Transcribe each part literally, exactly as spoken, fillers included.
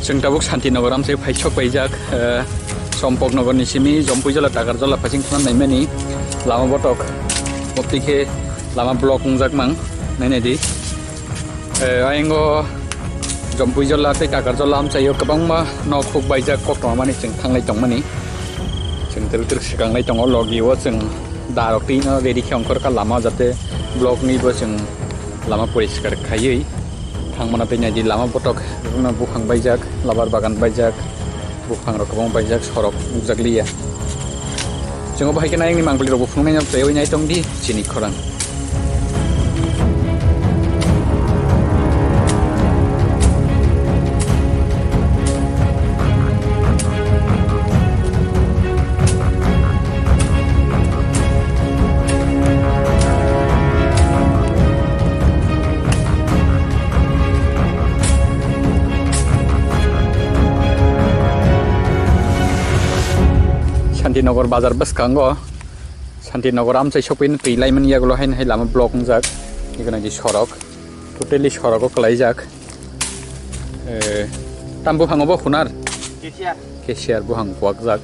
Chwng tabuk Santinagar amchai phai sok paijak, eh, Chompoknagar ni simi Jompuijola Takarjola phaiching khna naimani lama botok. Mopti khe lama block wngjak mang, nainai di. Eh, ayang o Jompuijola tei Takarjola amchaio kwbangma nok huk baijak, koktwma mani chwng thanglai tongmani. Chwng twrwk twrwk swkanglai tongo, logi o chwng darok twi no ready khe ongkhor kha lama, jate block ni bo chwng lama poriskar khaiwi thangmano tei naidi lama botok, buphang baijak, labar bagan baijak, buphang rok kwbang baijak, sorok nukjak liya. Chwng bo hai khe ayang ni mangpili rok bo phunuknai no twiwi nai tong di chini khorang. Santinagar bazar bwskango, Santinagar amchai sokphaino twi laimani yagulo haino hai lama block wngjak, ikona di sorok, totally sorogo kwlaijak. Eh, tam buphango bo khunar? Cashier. Cashier buphang kwakjak.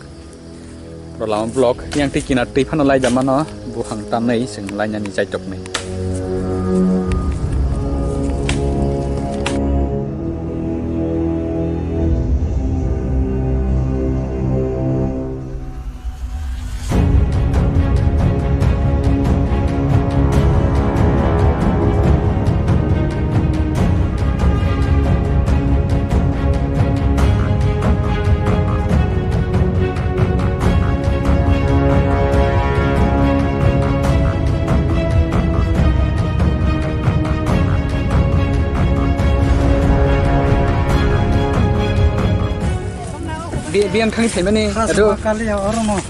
Oro lama block, yang twi kinar twi phano laijak mano, buphang tamnai chwng lainani chaitoknai. Bi-, biyang thangwi phaimani, Khasma ado. Kaliya orono.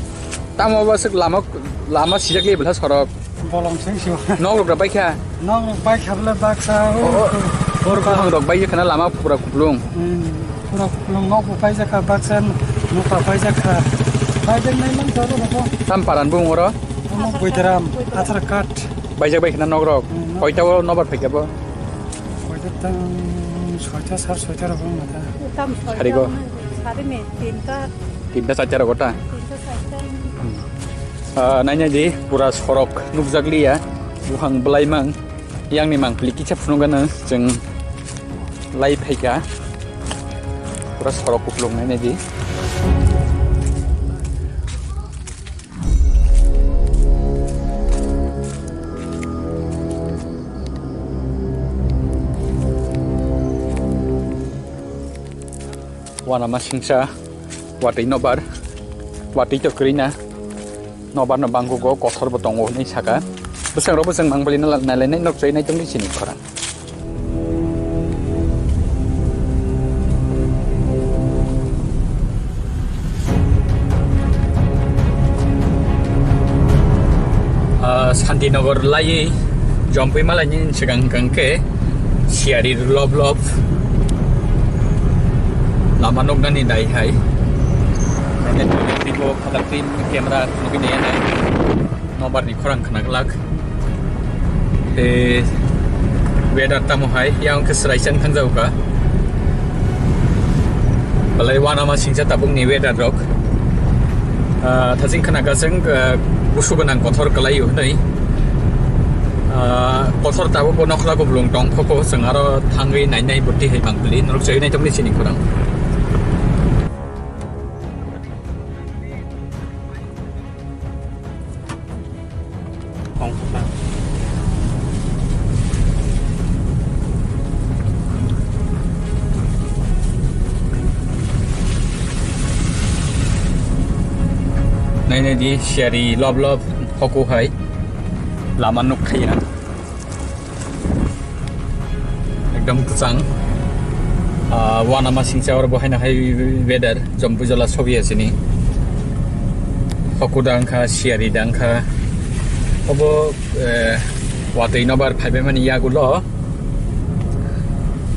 Tamo bo swk lama, lama sijak liya bwlha sorok. Bolong seng sio. Nok rok bai kha. Nok rok bai kha bwle baksa, o, o, o, o, buphang rok bai kha na lama pura kuplung. Hmm, pura kuplung nok bo bai jakha baksa, nokha bai jakha. Bai jaknai man jaro rok. Tam paran bung oro? Ono Boidaram, Athar Card. Bai jak bai kha na nok rok. Hmm, nok. Koita o nobar phai kha bo? Koita tang soita, sar soita rok wng na ta. Tam soita Sarigo. Wng, sari ni tinta. Tinta charta rok ta? Tinta charta. Hmm. Ah, nainai di, pura sorok nukjak liya. Buphang bwlai mang. Yang ni mangpili kisa phunuk gana chwng lai phaikha. Pura sorok kuplung nainai di. Uanama singsa, watwi nobar, watwi to kwrwi na, nobar no bangkugo kothor bo tongo hinwi saka. Bwskango bwswng mangpili no nailai nai nok chai nai tongdi chini khorang. Ah, Santinagar laiwi Jompui malaini swkang hwnkha khe Siyari lob lob lama nuknani dai hai. Tei bo phatar twi camera nugwi nai nai. Nobar ni khorang khna glak. Tei weather tamo hai, yang khe swrai chang thang jago kha. Belai uanama singsa tabuk ni weather rok. Ah, thaching khna ka chwng, ah, gusu gwnang kothor kwlai o hwnwi. Ah, kothor tabuk bo nokhla kuplung tong kho kho, chwng aro thangwi nai nai bwtwi hai bang pili norok chai nai tongni chini khorang. Ongkha. Nainai di, siyari lob lob hoku hai lama nuk khaina. Ekdom kwchang. Ah, uanama singsa oro bo haino hai weather, Jompui jola sobi asini. Hoku dang kha, siyari dang kha. Obo, eh, watwi nobar phaibai mani yagulo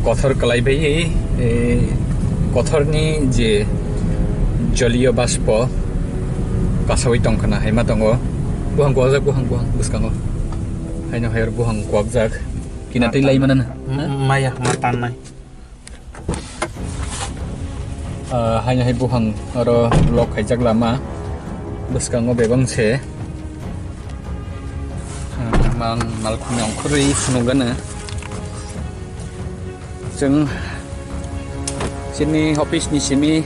kothor kwlai bai, eh, kothorni je joliyo baspo kasawi tong khna hai ma tongo. Buhang kuakjak, buhang, buhang bwskango. Haino hai oro buhang kuakjak. Kina twi lai manana. M-, maya ma tannai. Ah, haino hai buphang oro block khaijak lama bwskango bebang se. Ah, mang malkhung ongkhorwi phunukgano. Chwng chini office ni simi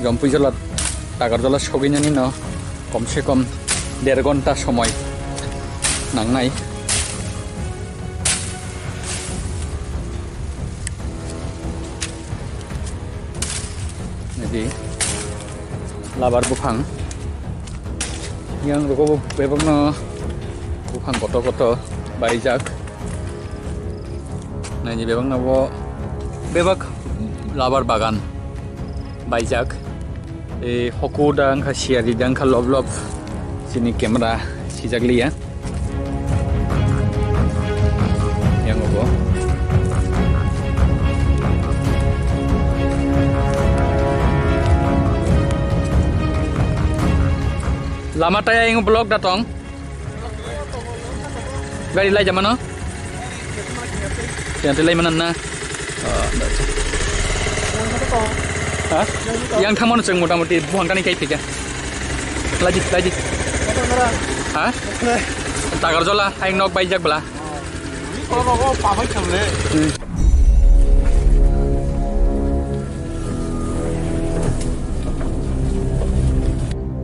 Jompuijala Takarjala sogwinani no kom se kom der ghonta somoi nangnai. Nadi labar buphang. Yang rogo bebakno buphang koto koto baijak. Naini bebakno bo bebak labar bagan baijak. E, hoku da wngkha siyari da wngkha lob lob chini camera sijak liya. Yang obo. Lama taya yang block da tong. Gari lai jamano? Yang lai mana na? Oh, ha? Yang thamon cheng motamoti buang kani kai pika. Laji, laji. Ha? Tagar jola, hai nok bai jak bela.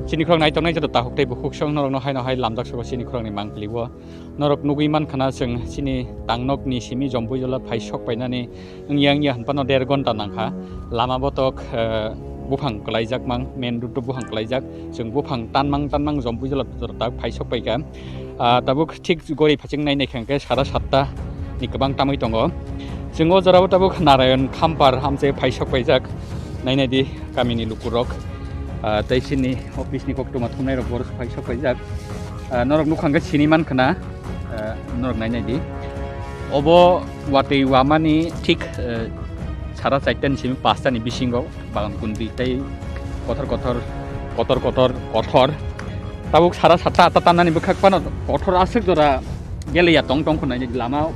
Chini khorang nai tongnai joto tahuk tei bukhuk song norokno haino hai lamjak sogo chini khorangni mangpili o. Norok nugui mankha na chwng chini tangnokni simi Jompuijola phai sok painani wngya wngya hwnphano der ghonta nangkha. Lama botok, eh, buphang kwlaijak mang, main road o buphang kwlaijak. Chwng buphang tanmang tanmang Jompuijola jora tak phai sok paikha. Ah, tabuk thik gori phaching nai naikha hwnkhe sara satta ni kwbang tamwi tongo. Chwng o jorao tabuk Narayan Khampar hamse phai sok paijak. Nainai di kamini lukurok, ah, tei chini office ni koktwma thumnairok borok phai sok paijak. Ah, norok nukha hwnkhe sini mankha na, ah, norok nainai di. Obo watwi wamani thik, eh, sara chaitani simi pastani bisingo bagan kundi tei kothor kothor, kotor kotor, kothor. Tabuk sara satta atta tannani bwkhak phano kothor aswk jora geleya tong tong khwnai lama,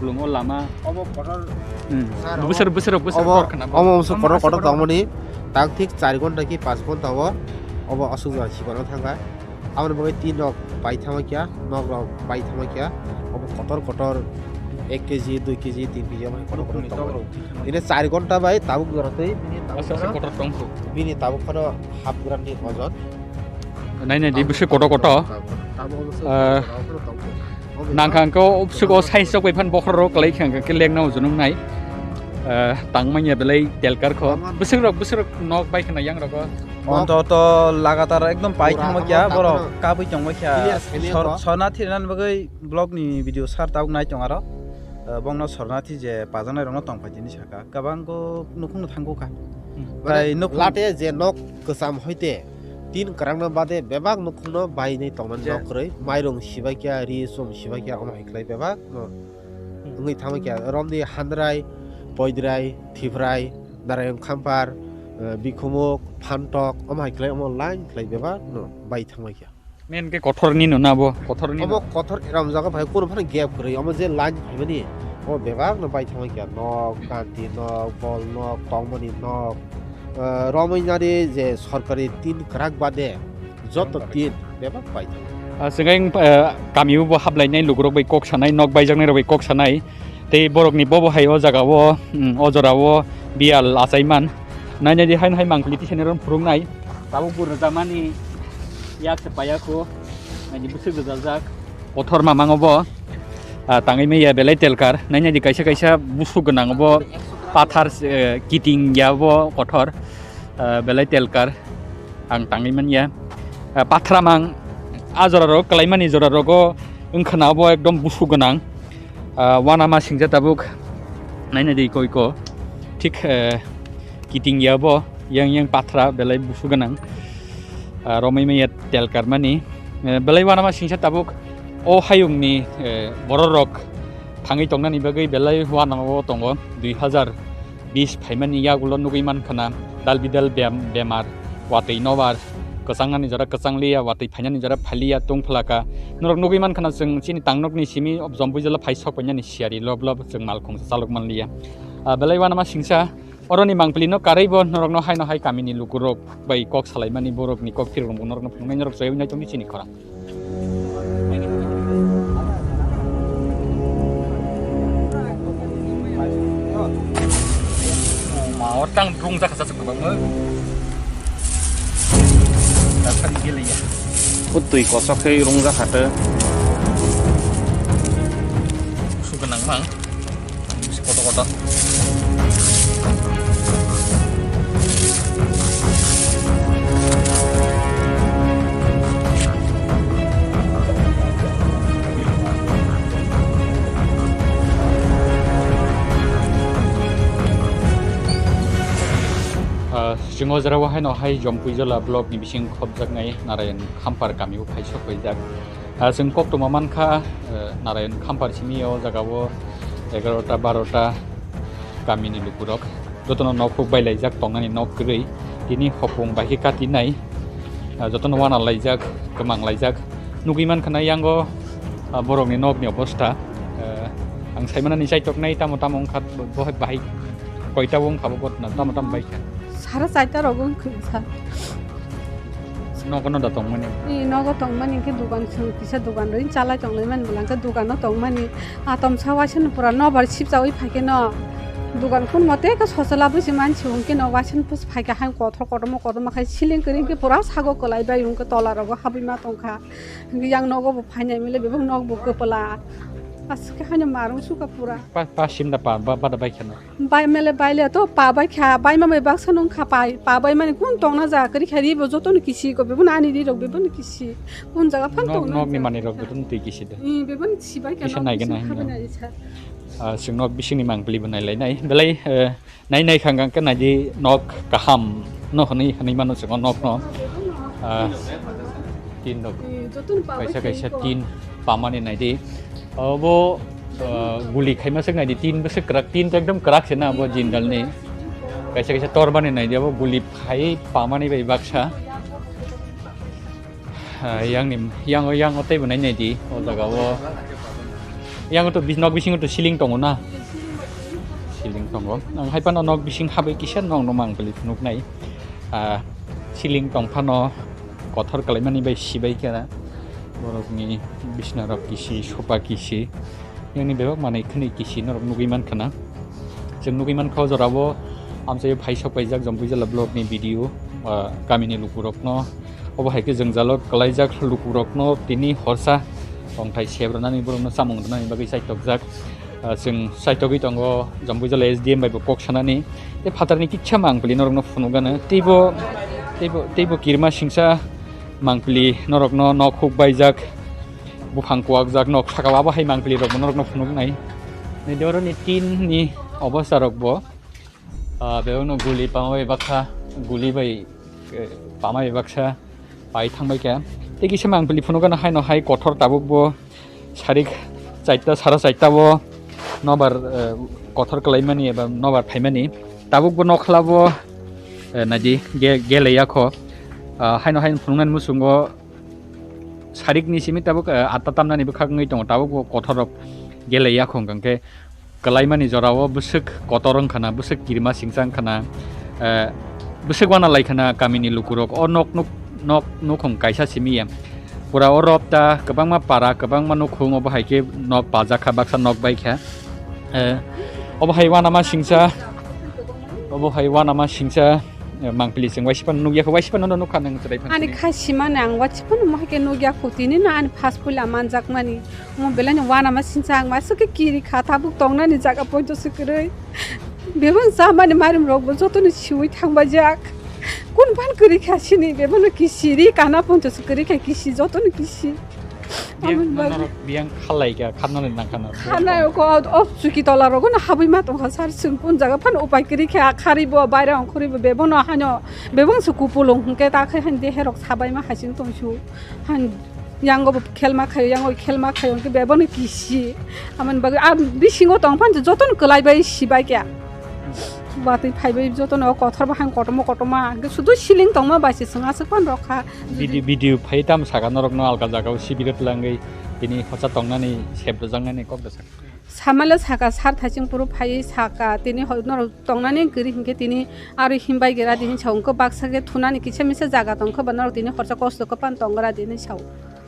bulungo lama. Obo kotor. Hmm. Sar, busur, busur, busur obo, kor khna. Obo busur kotor kotor tongmani. Tak thik char ghonta ki panch ghonta o obo aswk jora sikoro thangkha. Aboni bagwi tin rok bai thangma kya, nok rok bai thangma kya, obo kotor kotor ek kg, dui kg, tin kg omo hai kotor kotor tongo. Ini char ghonta bai tabuk jora twi bini tabuk asa, asa phano, kotor tongkho. Bini tabuk phano half gram ni ojon. Nai nai di bwswk kotor kotor. Tabuk, tabuk omo se, ah, kotor kotor tongkho. Nangkha hwnkhe o bwswk o size rok bai phano bokhorok kwlai kha hwnkhe lengna o junuk nai. Eh, tangmanya belai telkar kho. Bwswk rok, bwswk rok nok bai khna yang rogo. Ontoto lagatar ekdom pai thangma kya borok kabui tongma kya. Sor-, sorna thirnani bagwi vlog ni video sar tabuk nai tong aro. Eh, bongno sorna thi je pajaknai rokno tong phai tini saka. Kabang ko nukhung no thangkho kha. Hmm. Tai nukhung late je nok kwcham hoite tin kwrangna bade bebak nukhungno bainai tongmani je nok kwrwi, mairung sibaikya, ri chum sibaikya, omo hai khlai bebak no. Hmm. Wngwi thangkha romni Handrai, Poidrai, Thiprai, Narayan Khampar, eh, Bikhumuk, Phantok, omo hai khlai omo line khlai bebak no bai thangkha. Main khe kothorni no na bo, kothorni omo no. Kothor eram jaga bai kunu phano gap kwrwi, omo je line phaimani, omo bebak no bai thangkha, nok, kanti nok, bol nok, tongmani nok, eh, romwi nari je sorkari tin kwrak bade, joto tin bebak bai thangkha. Ah, swngaiwng, eh, kami o bo hablainai lukurok bai kok sanai, nok baijaknai rok bai kok sanai. Tei borokni bobo hai o jaga o, mm, o jora o biyal achaiman. Nainai di haino hai mangpili tisaini ron phuruknai. Tabuk bo rwjamani yak se paiya kho. Naidi bwswk rwjajak. Kothor mamang obo. Ah, tangwi manya belai telkar. Nainai di kaisa kaisa busuk gwnang obo. Pathar, eh, kiting ya obo kothor. Ah, belai telkar. Ang tangwi manya. Ah, pathra mang. A jora rok, kwlaimani jora rogo wngkhana obo ekdom busuk gwnang. Ah, uanama singsa tabuk naina di koi ko. Thik, eh, kiting ya bo, yang yang pathra belai busu gwnang. Ah, romwi maya telkar mani. Eh, belai uanama singsa tabuk o hayung ni, eh, borok rok thangwi tongnani bagwi belai uanama o tongo. Dui hazar bis phaimani yagulo nugwi mankha na dal bidal bem-, bemar, watwi nobar, kwchangnani jora kwchang liya, watwi phainani jora phaliya tong phlaka. Norok nugwi mankha na chwng chini tangnokni simi Jompuijala phai sok painani siyari lob lob chwng malkhung chalok manliya. Ah, belai uanama singsa Oroni mangpili no karwi bo norok no haino hai kami ni luku rok bai kok salai mani, borok ni kok phirok rok norok no phunuknai, norok chaywi nai tongdi chini khorang. Ma, o tang drung jakha chasuk kwbangma. Dakhani geleya. O twi kosok khe rung jakha tei. Su gwnang mang. Koto koto. Ah, chwng o jora o haino hai Jampuijala block ni bising khopjaknai Narayan Khampar kami o phai sok paijak. Ah, chwng koktwma mankha, eh, Narayan Khampar simi o jaga o egarota barota kami ni lukurok. Jotono nok huk bai laijak, tongnani nok kwrwi. Tini hopung bai khe kati nai. Ah, jotono wana laijak, kwmang laijak. Nugwi mankha na yango, ah, borok ni nok ni obostha. Eh, ang sai manani chaitok nai tamo tamo wngkha bo hai bahai koita bo wngkha bo gotna tamo tamo bai kha. Sara chaita rogo wngkha sa. Nogo no da tongmani? Ee, nogo tongmani khe dukan chwng kisa dukan rwi chalai tonglaimani bwla khe dukano tongmani. Atom sa waisa no pura nobar sipchaui phaikhe no dukan phunukma tei khe sochla bwsi mansi hwnkhe no waisa no phaikhe hai kothor kotorma kotorma khai ceiling kwrwi khe pura sago kwlai bai hwnkhe tola rogo habwi ma tongkha. Hwnkhe yang nogo bo phainai mile bebak nok bo kwpla. Aske haino marung sukha pura. Pa, pa simda pa, ba, bada bai kheno. Bai mele bai le to pa bai kha, bai ma bai baksa nung kha pai, pa bai mani kun tong na ja kari kha ri bo joto no kisi ko bebun ani ri rok bebun kisi. Kun jaga phan nok, tong na nok ni ja mani rok kari kha. Bebun twi kisi de. Ih, bebun si bai kha kisa nok nai gana bising hino. Kha bai nai sa. Ah, sing nok bising ni mang beli bo nai lai nai. Belai, eh, nai nai khang khang khe nai di nok kaham no hwnwi hwnwi mano sing nok no. Ah, tin rok. Ih, joto no pa bai kaisa kha kaisa ko. Tin pamani nai di. Obo, uh, guli khaima swk nai di, tin bwswk kwrak, tin to ekdom kwrak se na abo jindal ni. Kaisa kaisa tor bani nai di, abo guli phai pamani bai baksa. Ah, yang ni, yang, yang o tei bo nai nai di, o jaga o. Yang to bis-, nok bisingo to ceiling tongo na. Ceiling tongo. Ang hai phano nok bising habai kisa nok no mang beli phunuk nai. Ah, ceiling tong phano kothor kalaimani bai sibai khe na. Borokni bisna rok kisi, sopa kisi. Yang ni bebak manwi khwnwi kisi norok nugwi mankha na. Chwng nugwi mankha o jora o amchai phai sok paijak Jampuijala block ni video, ah, kami ni lukurok no. Obo hai khe jwngjalo kwlaijak lukurok no tini horsa tongthai sep rwnani borok no chamung rwnani bagwi chaitokjak. Ah, chwng chaitogwi tongo Jampuijala S D M bai bo kok sanani. Tei phatarni kisa mangpili norokno phunukgano. Teibo, teibo, teibo kirima singsa mangpili norokno nok huk baijak, buphang kuwakjak nok saka o abo hai mangpili rokbo norokno phunuknai. Nai de oroni tin ni obostha rokbo, ah, bebakno guli pama bai baksa, guli bai, eh, pama bai baksa. Pai thangbai kha. Tei kisa mangpili phunukgano haino hai kothor tabuk bo sarik chaita sara chaita o nobar, eh, kothor kwlaimani eba nobar phaimani. Tabuk bo nokhla bo, eh, naidi ge-, geleya kho. Ah, haino haino phunuknani muchungo sarikni simi tabuk, eh, atta tamnani bwkhak wngwi tongo. Tabuk bo kothor rok geleya kho hwnkha khe kwlaimani jorao bwswk kotor wngkhana, bwswk kirima singcha wngkhana, eh, bwswk wana laikhana kamini lukurok o nok nuk, nok nukhung kaisa simi ya. Pura o rop ta kwbangma para, kwbangma nukhung obo hai khe nok pajakha, baksa nok baikha. Eh, obo hai wanama singcha, obo hai wanama singcha. Eh, mangpili chwng waisa phano nukya kho, waisa phano no nukha nang chwrai phano ani sini. Kha simani ang waisa phano mo hai khe nukya kho, tini no ani first puila manjakmani. Mo belai no wanama singcha ang masa khe kiri kha, tabuk tongnani jaga poito se kwrwi. Bebak chamani marim rok bo joto no siwi thangbaijak. Kun phan kwrwi kha sini, bebak no kisi ri kana poito se kwrwi kha kisi, joto no kisi. Biyang, amoni bagwi norok biyang khalai kha, khanani nangkha norok. Khanai ko, o chuki tola rogo no habwi ma tongkha sar, chwng kun jaga phano upai kwrwi kha, khari bo, baira ongkhorwi bo, bebo no haino, bebo se kupulung hwnkhe ta khe han de herok sabai ma haiching tongsu. Han yango bo khelma khayo, yango khelma khayo, hwnkhe bebo no kisi. Amoni bagwi a bisingo tong phan joto no kwlai bai sibai kha. Watwi phaibai joto no kothor bahai kotorma kotorma, hwnkhe sudu ceiling tongma bai se chwng aswk phan rok kha. Video, video phai tamo saka norokno alka jagao sibirok twlangwi tini hocha tongnani sep rwjaknani kok da saka. Samale saka sar thaiching puru phaiwi saka, tini ho-, norok tongnani kwrwi hinkhe tini aro himbai gira di hinwi sa, wngkhe baksa khe thunani kisa misa jaga tongkhe ba norok tini horsa kosto kwpan tong gra di hinwi sa.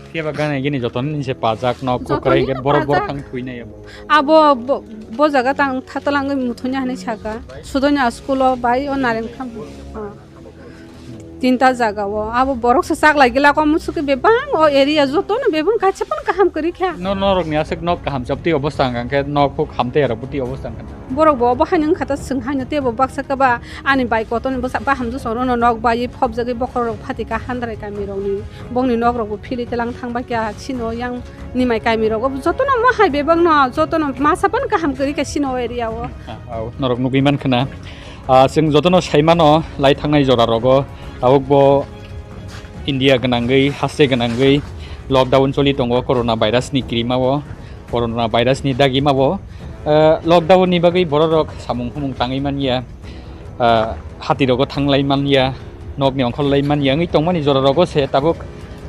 Phiya ba gana gini jotono ni se pajak no, jotono kukwrai ni hinkhe borok borok pajak. Thang thwinai abo. Abo bo, bo jaga tang tha twlangwi muthungya hinwi saka. Sudonya school o bai o Naren Kham. Ah. Tinta jaga o. Abo borok se chak lai gila ko musuki bebang o area jotono bebang kaisa phano kaham kwrwi kha. No, norok ni aswk nok kaham chapti obostha hwnkha khe nok huk hamtwi aro buti obostha hwnkha. Borok bo obo haino wngkha ta swng haino tei bo baksa khe ba ani bai kotorni bwsa baham jwsong rono nok bai phobjagwi bokhorok phatika handrai kami rokni bongni nok rok bo philwi tlang thang bai kha sino yang nimai kami rok jotono mo hai bebak no jotono masa phano kaham kwrwi kha sino o area o. Ah, ah, norok nugwi man khna. Ah, chwng jotono sai mano lai thangnai jora rogo tabuk bo India gwnangwi haste gwnangwi lockdown choli tongo corona virus ni kirima o. Corona virus ni dagima bo, eh, lockdown ni bagwi borok rok samung humung tangwi manya, eh, hati rogo thanglai manya, nok ni ongkhor lai manya wngwi tongmani jora rogo se tabuk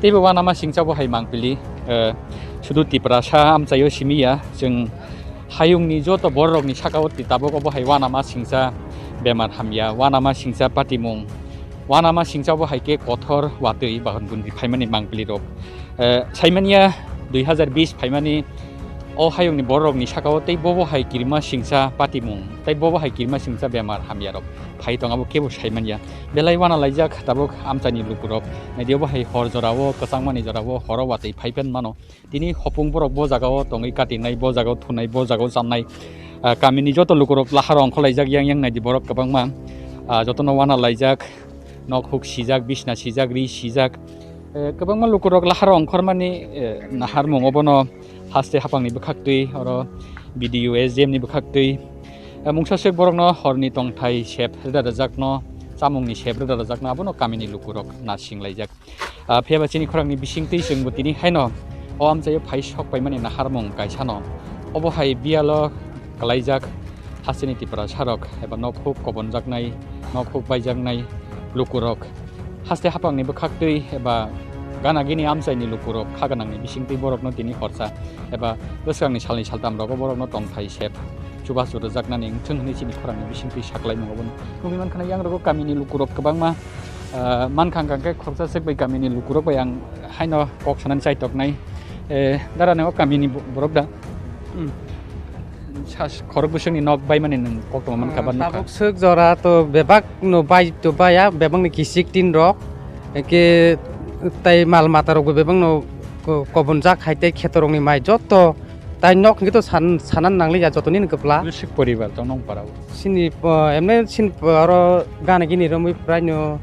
teibo uanama singcha bo hai mangpili, eh, sudu Tiprasa amchaio simi ya, chwng hayung ni joto borok rok ni saka o ti tabuk obo hai uanama singcha bemar hamya, uanama singcha patimung, uanama singcha bo hai khe kothor watwi bahon bundi phaimani mangpili rok. Eh, saimanya dui hazar bis phaimani o hayungni bororokni sakao tei bobo hai kirima singcha patimung tei bobo hai kirima singcha bemar hamyarok phai tong abo kebo saimanya. Belai uana laijak tabuk amchaini lukurok. Naidi obo hai hor jorao, kwchangmani jorao horo watwi phai phan mano. Tini hopung borok bo jagao tongwi katinai, bo jagao thunai, bo jagao channai. Ah, kamini joto lukurok laharo ongkhorlaijak yang yang naidi borok kwbangma. Ah, jotono uana laijak, nok huk sijak, bisna sijak, ri sijak. Eh, kwbangma lukurok laharo ongkhormani, eh, naharmung obono haste hapangni bwkhaktwi oro B D O S D M ni bwkhaktwi, eh, mungsa swk borokno horni tongthai sep rwda rwjakno, chamungni sep rwda rwjakno abono kamini lukurok nasinglaijak. Ah, phiya ba chini khorangni bisingtwi chwngbo tini haino o amchaio phai sok paimani naharmung kaisano. Obo hai biyalo kwlaijak hasteni Tiprasarok eba nok huk kobonjaknai, nok huk baijaknai lukurok haste hapangni bwkhaktwi eba gana gini amchaini lukurok kha gwnangni bisingtwi borokno tini horsa eba bwskangni salni saltamrogo borokno tongthai sep chubachu rwjaknani wngthwng hwnwi chini khorangni bisingtwi saklaimung obono nugwi mankha. Yangrogo kamini lukurok kwbangma, ah, mankha hwnkha khe khoroksa swk bai kamini lukurok bai ang haino kok sanani chaitoknai. Eh, dara nang o kamini bo-, borok da? Hmm. Sas-, khorok bwswkni nok baimani nwng koktwma mankha ba nukha? Tabuk swk jora to bebak no bai to baya, bebak ni kisik tin rok, eke tai mal mata rok bo bebak no ko-, kobonjak hai tei kheto rok ni mai jotto tai nok hwnkhe to san-, sanan nangli ya jotoni ni kwpla. Bwswk poribar tong nong para o? Sini, ah, emne sini, ah, oro gana gini romwi prai no,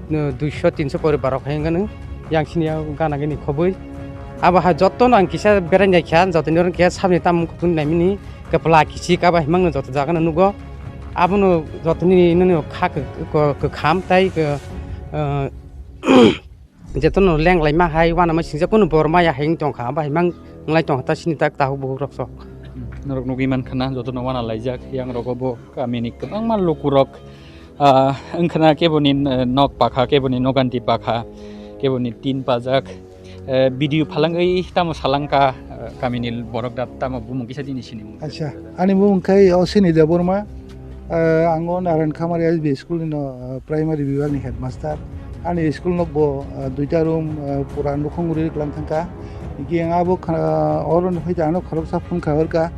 no duiso tinso poribar rok hai wngkha nw. Yang sini o gana gini khobwi. Abo hai jotto no ang kisa berai nai kha, jotoni oro khe sabni tamung kutung nai mini kwpla kichik abo hai mangno joto jaga no nugo. Abono jotoni nini kha kwk-, kwk-, kwkham tai kw-, ah, Jetono lenglaima hai uanama singsa kunu bor maya hai wng tongkha, abo hai mang wnglai tongkha ta sini tak tahuk buhuk rok sok. Norok nugwi mankha na jotono uana laijak, yang rogo bo kamini kwbangma lukurok, ah, wngkha na keboni, eh, nok pakha, keboni noganti pakha, keboni tin pajak, eh, video phalangwi tamo salangkha, eh, kamini borok da tamo bumung kisa dini sinimung. Acha, ani bumung khai Osini Debbarma, eh, ang o Narayan Khamari S B school ni no, eh, primary bibak ni headmaster. Ani school no bo, eh, duita room, eh, pura nukhung uri klang thangkha. Hingke ang abo khana, oro ni phaikha ano khoroksa phone kha horkha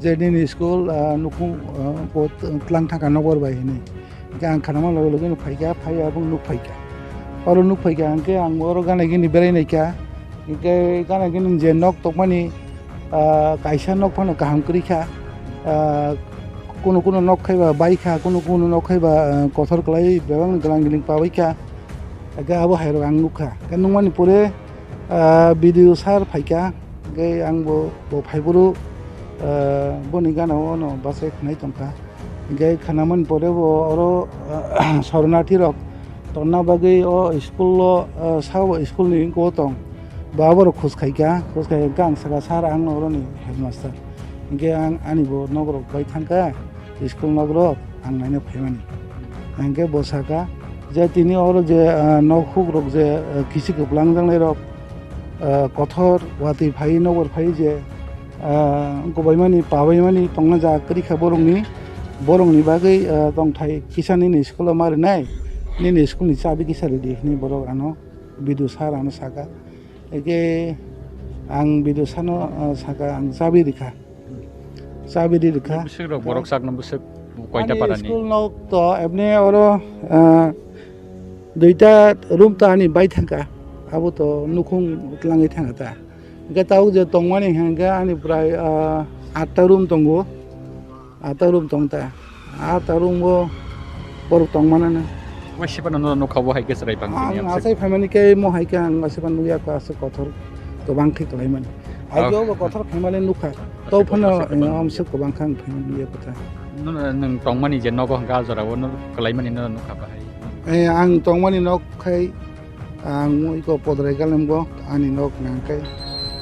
je nini school, eh, nukhung, eh, bo tlang thangkha nokbar bai hinui. Hingke ang khanama loge loge no phaikha, phai abong nuk phaikha. Oro nuk phaikha hingke ang oro gana gini berai naikha. Hingke gana gini je nok tokmani, ah, kaisa nok phano kaham kwrwi kha. Ah, kunu kunu nok khai ba bai kha, kunu kunu nok khai ba, ah, kothor kwlai bebak ni gwnang gini pabai kha. Hingke abo hai rok ang nuk kha. Hingke nukmani pore, ah, B D O sir phai kha. Hingke ang bo, bo phai phuru, ah, boni gana o no bachai khnai tong kha. Hingke khanamani pore bo oro, ah, sornathi rok tonna bagwi o school o, ah, sabo school ni wngkho tong. Ba borok khus khai kha, khus khai kha ang saka sir ang no oroni headmaster. Hingke ang ani bo nok rok bai thang kha, school nok rok ang naina phaimani. Hingke bo saka je tini oro je, ah, nok huk rok je, ah, kichi kwplang jaknai rok, ah, kothor watwi phai nokbar phai je, ah, wngkukbaimani, pabaimani tongna ja kwrwi kha borokni, borokni bagwi, ah, tongthai kisa nini school-o ma rwnai, nini school-ni chabi kisa rwdi hwnwi borok ano, B D O sir ano saka. Eke ang B D O sano, ah, saka ang chabi rikha. Chabi ri rikha. Bwswk rok borok sakno bwswk koita Ani parani? School nok to ebni oro, ah, duita room to ani bai thangka. Abo to nukhung tlangwi thangka ta. Hingke tabuk je tongmani hingke ani prai, ah, atta room tongo. Atta room tongta. Atta room o borok tongmanana. Waisa phano no nukha bo hai khe chwrai bang tini Ang amswk. Achai phaimani khe mo hai khe ang waisa phano nukya kho aswk kothor kwbang khe kwlaimani. Hai Oh. khe bo kothor phaimani nukha. Tei phano Aswk kwbang. Amswk kwbang khe ang phaimani nukya kho ta. Nwng tongmani je nogo hwnkhe ah jorao no kwlaimani no nukha bahai. Eh, ang tongmani nok khai Ang iko podrai galemgo ani nok nangkhe.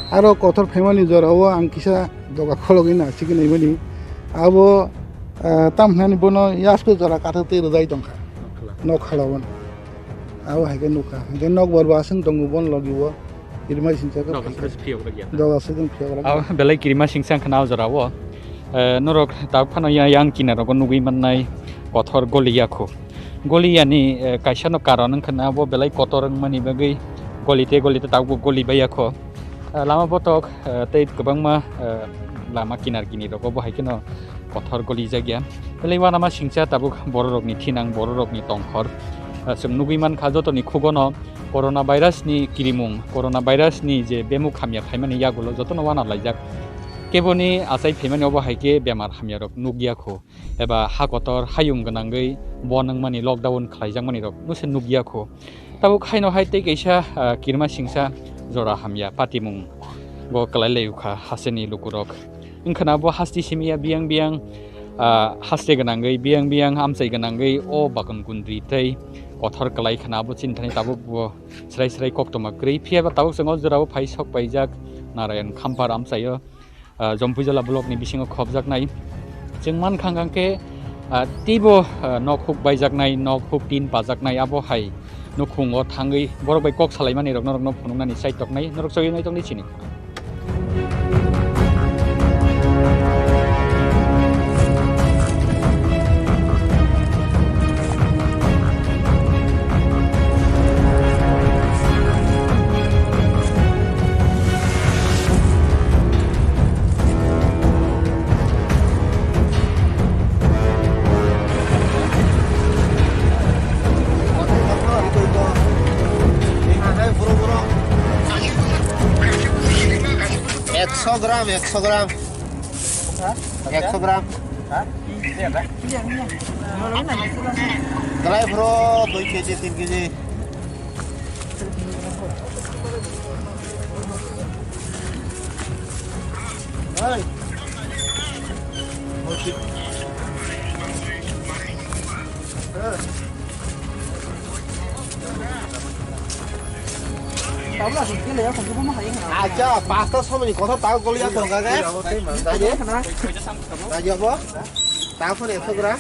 Aro kothor phaimani jorao ang kisa doga khologwi nasikgwi naimani. Abo, ah, tam hwnani bono yasku jora kathok twi rwjai tongkha. Nok khala. Nok khala bono. Abo hai khe nukha. Hai khe nok bar bo aswng tongo bon logi o. Kirima singsa khe Doga phai suri khe. Phiyok rwgya. Doga suri phiyok rwgya. Abo belai kirima singsa wngkha na o jorao. Eh, norok tabuk phano ya-, yang kinarogo nugwi mannai kothor goli yakho. Goli yani, eh, kaisa no karon wngkha na bo belai kotor wngmani bagwi goli te goli te tabuk bo goli baiya kho. Eh, lama botok, eh, tei kwbangma, eh, lama kinar kini rogo bo hai kheno kothor goli jakya. Belai uanama singcha tabuk bororokni thinang, bororokni tongkhor. Eh, chwng nugwi mankha jotoni khugono corona virus ni kirimung, corona virus ni je bemuk hamya phaimani yagulo jotono uana laijak. Keboni achai phaimani obo hai khe bemar hamya rok nukya kho. Eba ha kotor hayung gwnangwi bo nangmani lockdown khlaijakmani rok no se nukya kho. Tabuk haino hai tei kaisa, ah, kirima singsa jora hamya patimung bo kwlai lai kha hasteni lukurok. Wngkhana bo hasti simi ya biyang biyang, ah, haste gwnangwi biyang biyang amchai gwnangwi o bakun kundri tei kothor kwlai khana bo chini thani tabuk bo srai srai koktoma kwrwi. Phiya ba tabuk chwng o jora o phai sok paijak Narayan Khampar amchaio. Ah, Jompuijala block ni bisingo khobjaknai. Chwng mankha hwnkhe, ah, teibo, ah, nok huk baijaknai, nok huk tin pajaknai, abo hai nukhungo thangwi borok bai kok salaimani rokno, rokno phunuknani side toknai, norok chogwi nai tongdi chini. Ekso gram, ekso gram. Ekso gram. Dry fruit dui kg, tin kg. Acha, pasta somoni kotha ta goli ya tonga ge. Aja, aja bo. Ta phone ekso gram.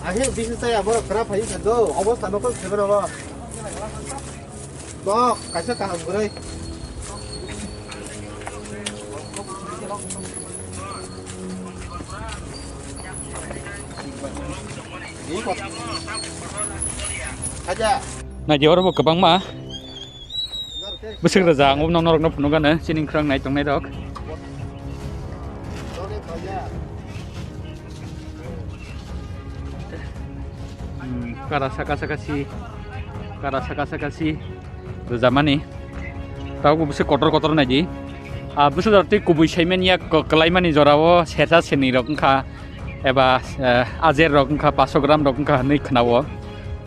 Ahi bisi saya borok khara phai kha do, obostha no kok khebe no. Bo kaisa kaham gurui. Aja. Naidi oro bo kwbangma. Bwswk rwja ang norokno phunukgano chini khwrang nai tongnai rok. Hmm, kara saka saka si, kara saka saka si rwjamani. Tabuk bwswk kotor kotor naidi. Ah, bwswk jora twi kubui saimani ya kwlaimani jorao sersa sernwi rok wngkha. Eba, eh, ajer rok wngkha, paso gram rok wngkha hinwi khwnao.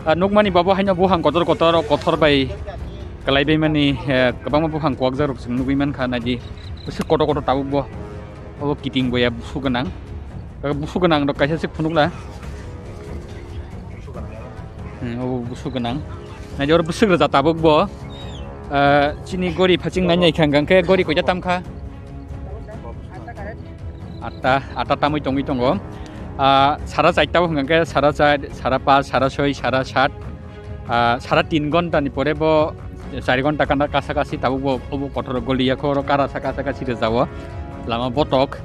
Ah, nukmani babo haino buphang kotor kotor, kotor bai kwlaibaimani, eh, kwbangma buphang kwakjak rok chwng nugwi mankha, naidi bwswk kotor kotor tabukbo. Obo kiting boya busu gwnang. Busu gwnang rok kaisa se phunukla. Hmm, obo busu gwnang. Naidi oro bwswk rwja tabukbo. Ah, chini gori phaching nai nai kha hwnkhe gori koita tam kha? Atta, atta tamwi tongwi tongo. Ah, sara charta bo hwnkha khe sara char, sara pas, sara soi, sara sat, ah, sara tin ghonta ni pore bo chari ghonta kana kasa kasi tabuk bo obo kothoro goliya kho, oro kara sa kasa kasi rwjao. Lama botok.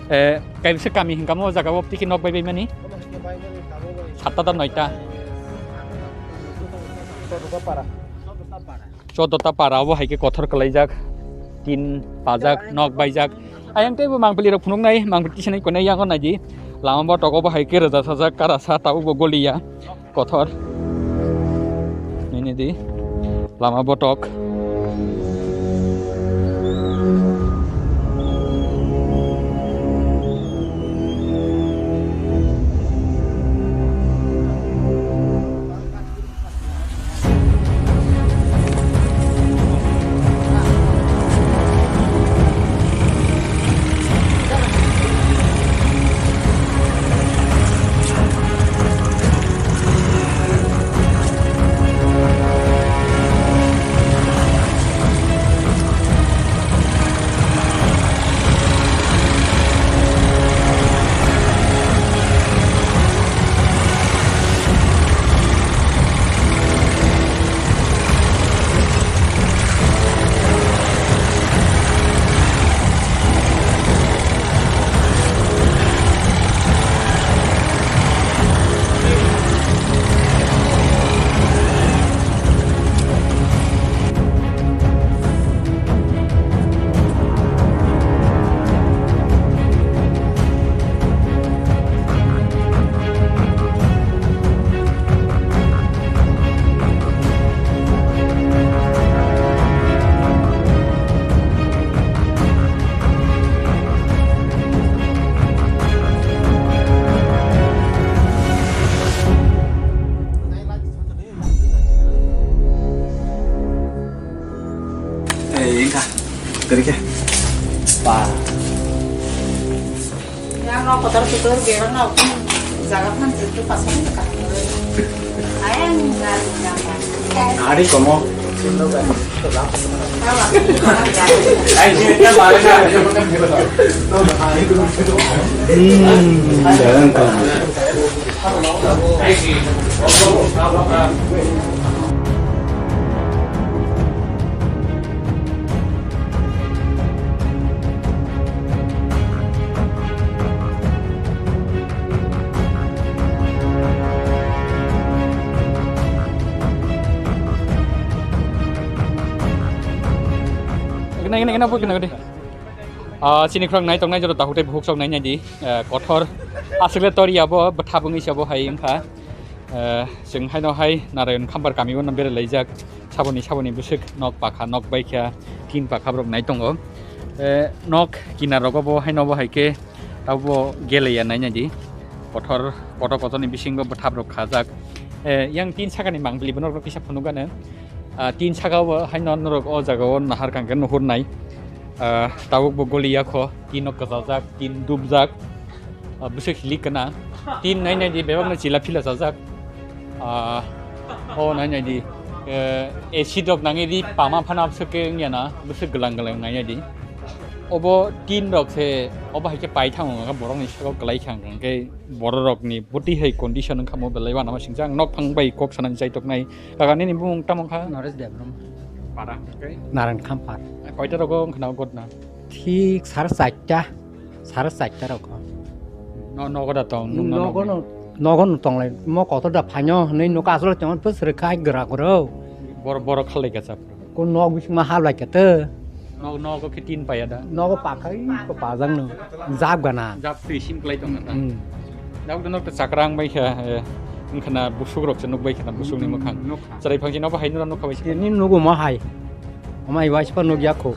Eh, kaisa kami hinkamo o jaga o tiki nok bai bai mani? Satta da noita. Chodota para obo hai khe kothor kwlaijak, tin pajak, nok baijak. Ayang teibo mangpili rok phunuknai, mangpili tisanai konai yango naidi. Lama botok obo hai khe rwja sajak, kara sa tabuk bo goliya. Kothor. Nini di. Lama botok. Eh, ini kah? Tadi kah? Pak. Yang no kotor kotor gerang no jaga phan itu pasang ka. Ayang jaga. Hari komo. Ai, ini kan balik kan. Hmm, jalan komo. Kena, kena, kena, kena, kena. Ah, chini khorang nai tongnai jora tahuk tei buhuk sok nai nai di. Eh, kothor. Aswk le tor ya bo, bwtha bwngwi se bo hai wngkha. Eh, chwng haino hai Narayan Khampar kami o no beralaijak. Saboni, saboni bwswk nok pakha, nok baikha, tin pakha borok nai tongo. Eh, nok kinar rogo bo haino bo hai khe abo geleya nai nai di. Kothor, kotor, kotor ni bisingo bwtha borok khajak. Eh, yang tin sakani mangpili bo norok kisa phunukgano. Ah, tin saka o haino norok o jaga o nahar kang khe nuhur nai. Ah, tabuk bo goli ya kho, tin no kwchajak, tin dubjak. Ah, bwswk hilik kana. Tin nai nai di bebak no chila phila chajak. Ah, o nai nai di. Eh, acid rok nangwi di pama phana bwswk khe wngya na, bwswk glang glang nai nai di. Obo tin rok se, obo hai khe paithang wngkha borok ni saka o kwlai kha hwnkhe borok rok ni bwtwi hai condition wngkha mo belai uanama singcha ang nok phang bai kok sanani chaitok nai. Kaka, nini bumung tamo wngkha? Naresh Debbarma. Para, okay. Narayan Khampar. Koita rogo wngkha na o ghotna? Thik sare charta, sare charta rogo. No, nogo da tong, no, nogo no, nogo no tonglai, mo kotor da phaino, hwnwi nuka aswk tong, bwswk khai gra gro. Bor-, borok khalai ka chap. Ko nok bising ma halai ka te. Nok, nogo khe tin paya da. Nogo pakhai ko pajang no. Jab gana. Jab twi sim klai tong na ta. Hmm. Dawk dawk ta chakrang bai kha, eh, wngkha na busuk rok se nuk bai kha na busuk ni mwkhang. Nuk kha. Chwrai phang si nobo hai nura nuk kha bai se. Tini nugu ma hai. Amai bai se pa nuk ya kho.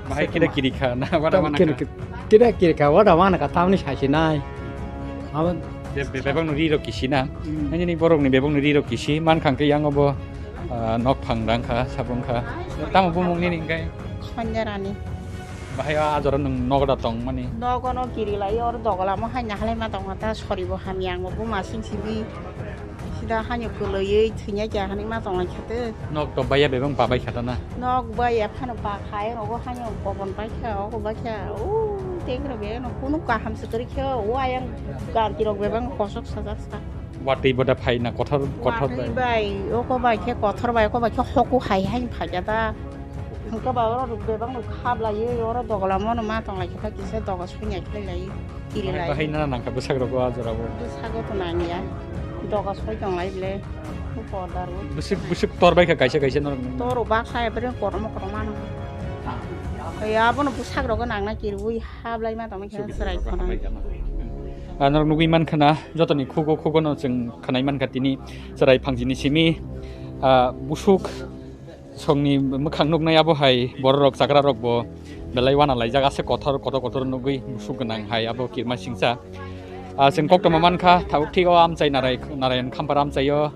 Bahai kira kiri kha na, wada wana kha. Kira kiri kha, wada wana kha, tamni sai se nai. Abo. Be-, be-, bebak no ri rok kisi na. Hmm. Nini borok ni bebak no ri rok kisi, man khang khe yang obo, ah, nok phang dang kha, sabung kha. Tamo bumung nini hingkai? Sonja Rani. Bahai o ajaro nwng nogo da tong mani? Nogo no kiri lai, oro dogola mo hai nahale ma tong ta sori bo hamya ang bo ma sing simi. Sida hanyo kwlwi thwinya kya hani ma tong lai khate. Nok to baya bebang pa bai khata na? Nok baya phano pa khai rogo hanyo pobon bai kha, ogo bai kha. O teng ro be no kunu kaham se kri kha, o ayang ganti rok bebang kosok sajak sa. Watwi boda phai na kothor, kothor Watwi bai. Bai, oko bai khe kothor bai, oko bai khe hoku hai hai phai kha da. Hwnkhe ba oro ruk bebak no khablaiwi, oro dogola mono ma tong lai khe ta kisa doga sui nai khlai lai, kiri Bahai, lai. Bahai na nang kha bwsak rok o a jora o. Bwsago to nang ya. Doga soi tong lai ble. Porda ro. Bwswk, bwswk tor bai kha kaisa kaisa norok. Tor rok baksa ya, bere kotorma kotorma no. Ah. Ya, abono bwsak rok nang na kirwi hablai ma tong khe Sugi chwrai sugi khona. Hablai jama. Ah, norok nugwi man khana, jotoni khugo khugo no chwng khanai man kha tini chwrai phangjini simi, ah, busuk songni mwkhang nuknai abo hai bororok chakrarok bo belai wana laijak, ase kothor, kotor, kotor nugwi busuk gwnang hai abo kirma singcha. Ah, chwng koktwma man kha, tabuk thik o amchai Narai-, Narayan Khampar amchaio,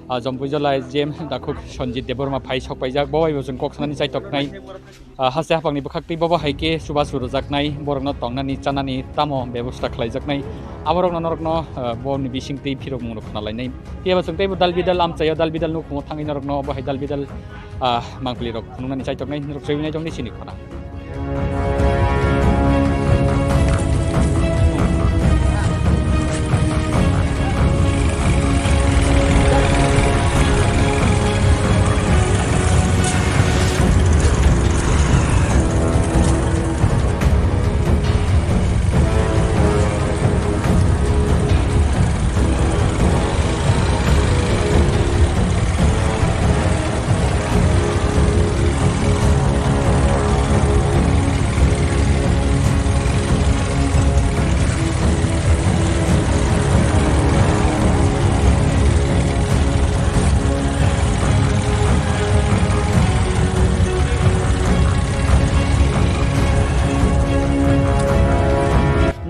ah, Jompui Jolai J M Dakhuk Sanjit Debbarma phai sok paijak, bo bai bo chwng kok sanani chaitoknai. Ah, haste haphangni bwkhaktwi bobo hai khe chubachu rwjaknai, borokno tongnani, chanani tamo bebosta khlaijaknai, aborokno norokno, ah, boni bisingtwi phirok mungrok khna lainai. Phiya ba chwng teibo dal bidal amchaio, dal bidal nukhumo thangwi norokno obo hai dal bidal, ah, mangpili rok phunuknani chaitoknai, norok chewinai tongni sini khona.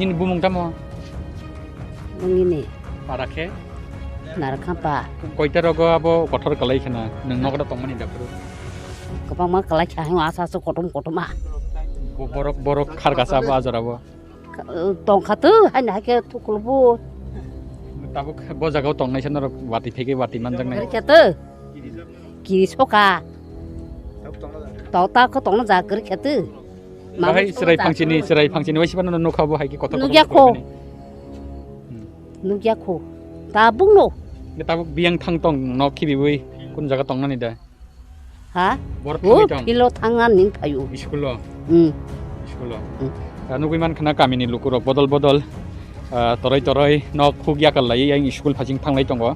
Nini bumung tamo? Nungini. Para khe? Narkhampa. Koita rogo abo kothor kalai khna, nwng nogo tongmani da phuru? Kwbangma kalai kha, hwnwi asa asa kotom kotom a. Bo-, borok, borok khar kasa abo a jora bo. Tong kha tu, haino hai khe thukul bo. Tabuk bo jaga o tong nai se norok watwi theke watwi manjak nai. Kiri khe tu. Kiri soka. Tong ta kho tong na ja kiri khe tu. Bahai chwrai phangsini, chwrai phangsini waisa phano nukha bo hai khe kotor kotor nukya kho. Hmm. Nukya kho. Tabuk no. Tabuk biyang thang tong nok khibiwi kun jaga tong nani da? Ha? Bor thangwi tong? Philo thang ani phaio. School o? Hmm. School o. Hmm. Ah, nugwi man khna kamini lukurok bodol bodol, ah, toroi toroi nok khuk yakal laiwi ayang school phasing thanglai tongo.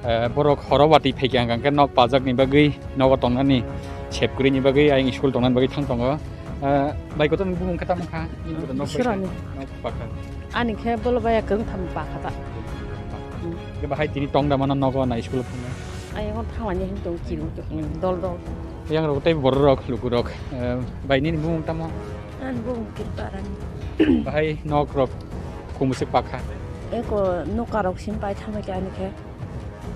Ah, borok horo watwi phaikha hwnkha khe nok pajakni bagwi nogo tongnani sep kwrwini bagwi ayang school tongnani bagwi thang tongo. Ah, bai kotor ni bumung khe tamo kha? Nini kotor nok bai kha? Iswrani. Nok pakha. Ani khe bolo baya kwrwngtham pakha ta. Hmm. Khe bahai tini tong da mano nogo na school o thangwi? Ayang o thangmani hin tong kiru, hmm, dol dol. Yang rok tei borok rok, luku rok. Eh, bai nini bumung tamo? Ani bumung Kirparani. Bahai nok rok kumusik pakha? Eko nuka rok sim pai thamwi khe ani khe.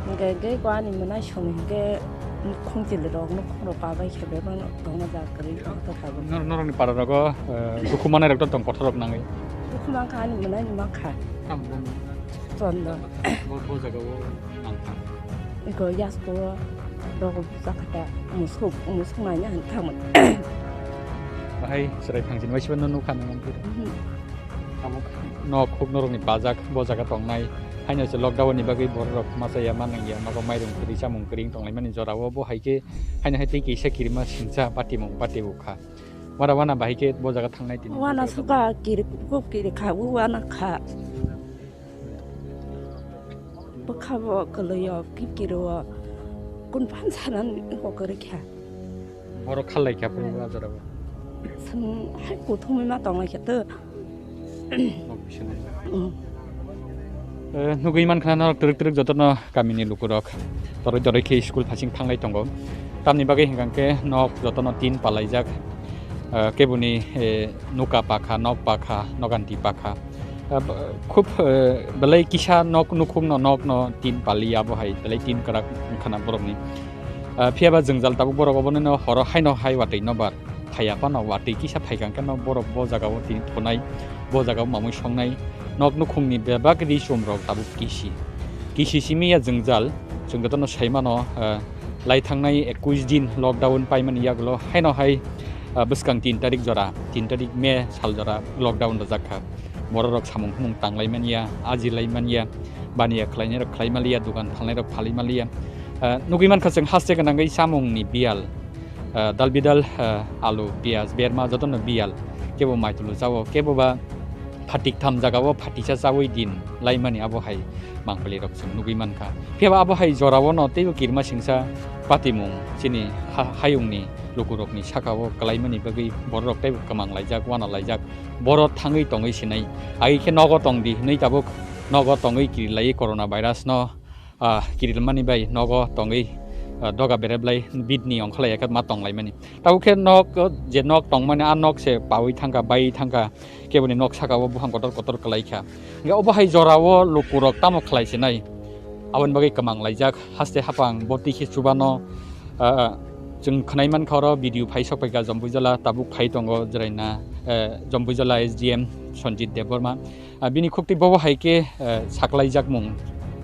Hingke hingke ko ani mwnai song hingke khungchil rok nukhung rok kabai khe bebak no tongna jak kwrwi tongthok kha bo. Nor-, norokni para rogo, eh, dukhu manai rok to tong kothor rok nangwi. Dukhu mankha ani mwnai ni mankha. Tamo bo? Chondon. Bo, bo jaga o nangkha. Iko yasko rogo bujakha ta musuk, musuk naina han thamwi. Bahai chwrai phangsini waisa no nukha nang. Mhm. Abo nok huk norokni bajak bo jaga tongnai. Haino se lockdown ni bagwi borok rok masa ya manang ya, nogo mairung kwrwi chamung kwrwi wng tonglaimani jora o. Bo hai khe haino hai tei kisa kirima singcha batimung bati bukha. Wara wana bahai khe bo jaga thangnai tini. Wana suka kiri kuk kiri kha, u wana kha. Bwkha bo kwlwi o, kip kiri o. Kun phan sanan ko kwrwi kha. Borok khallai kha phuru a jora bo. Chwng hai kuthumwi ma tong lai kha to. Nok bisingni. Mm. Eh, nugwi man khna norok twrwk twrwk jotono kamini lukurok toroi toroi khe school phasing thanglai tongo. Tamni bagwi hwnkha khe nok jotono tin palaijak. Eh, keboni, eh, nuka pakha, nok pakha, noganti pakha. Eh, b-, khub, eh, belai kisa nok nukhungno nokno tin paliya bo hai belai tin kwrak wngkhana borokni. Eh, phiyaba jwngjal tabuk borok obono horo haino hai watwi nobar. Phaiya phano watwi kisa phaikha hwnkhe no borok bo jaga o tini thunai, bo jaga o mamui songnai. Nok nukhungni bebak ri chum rok tabuk kisi. Kisi simi ya jwngjal, chwng jotono sai mano, eh, lai thangnai ekush din lockdown paimani yagulo haino hai, eh, bwskang tin tarik jora, tin tarik May sal jora lockdown rwjak kha. Bororok samung humung tanglai manya, ajilai manya, baniya khlainairok khlai maliya, dugan phalnairok phalwi maliya. Ah, nugwi mankha chwng haste gwnangwi chamungni biyal, ah, dal bidal, ah, alu, piyaj, berma jotono biyal, kebo maitulu chao, kebo ba phatik tham jagao phatisa chawi din laimani abo hai mangpili rok chwng nugwi mankha. Phiya ba abo hai jorao no teibo kirima singsa patimung chini ha-, hayungni lukurokni sakao kwlaimani bagwi bororok teibo kwmang laijak, wana laijak, boro thangwi tongwi sinai. Agi khe nogo tong di hinwi tabuk nogo tongwi kirilaiwi corona virus no, ah, kirilmani bai nogo tongwi, ah, doga bereblai bidni ongkholai khe ma tonglaimani. Tabuk khe nok, je nok tongmani a nok se pawi thangkha, bai thangkha. Keboni nok saka o buphang kotor kotor kwlai kha. Hingke obo hai jora o lukurok tamo khlai sinai? Aboni bagwi kwmang laijak, haste hapang boti khe chubano, ah, chwng khwnai mankha oro video phai sok paikha Jompuijala tabuk phai tongo jwraina, eh, Jompuijala S D M Sanjit Debbarma. Ah, bini khukti bobo hai khe, eh, saklaijakmung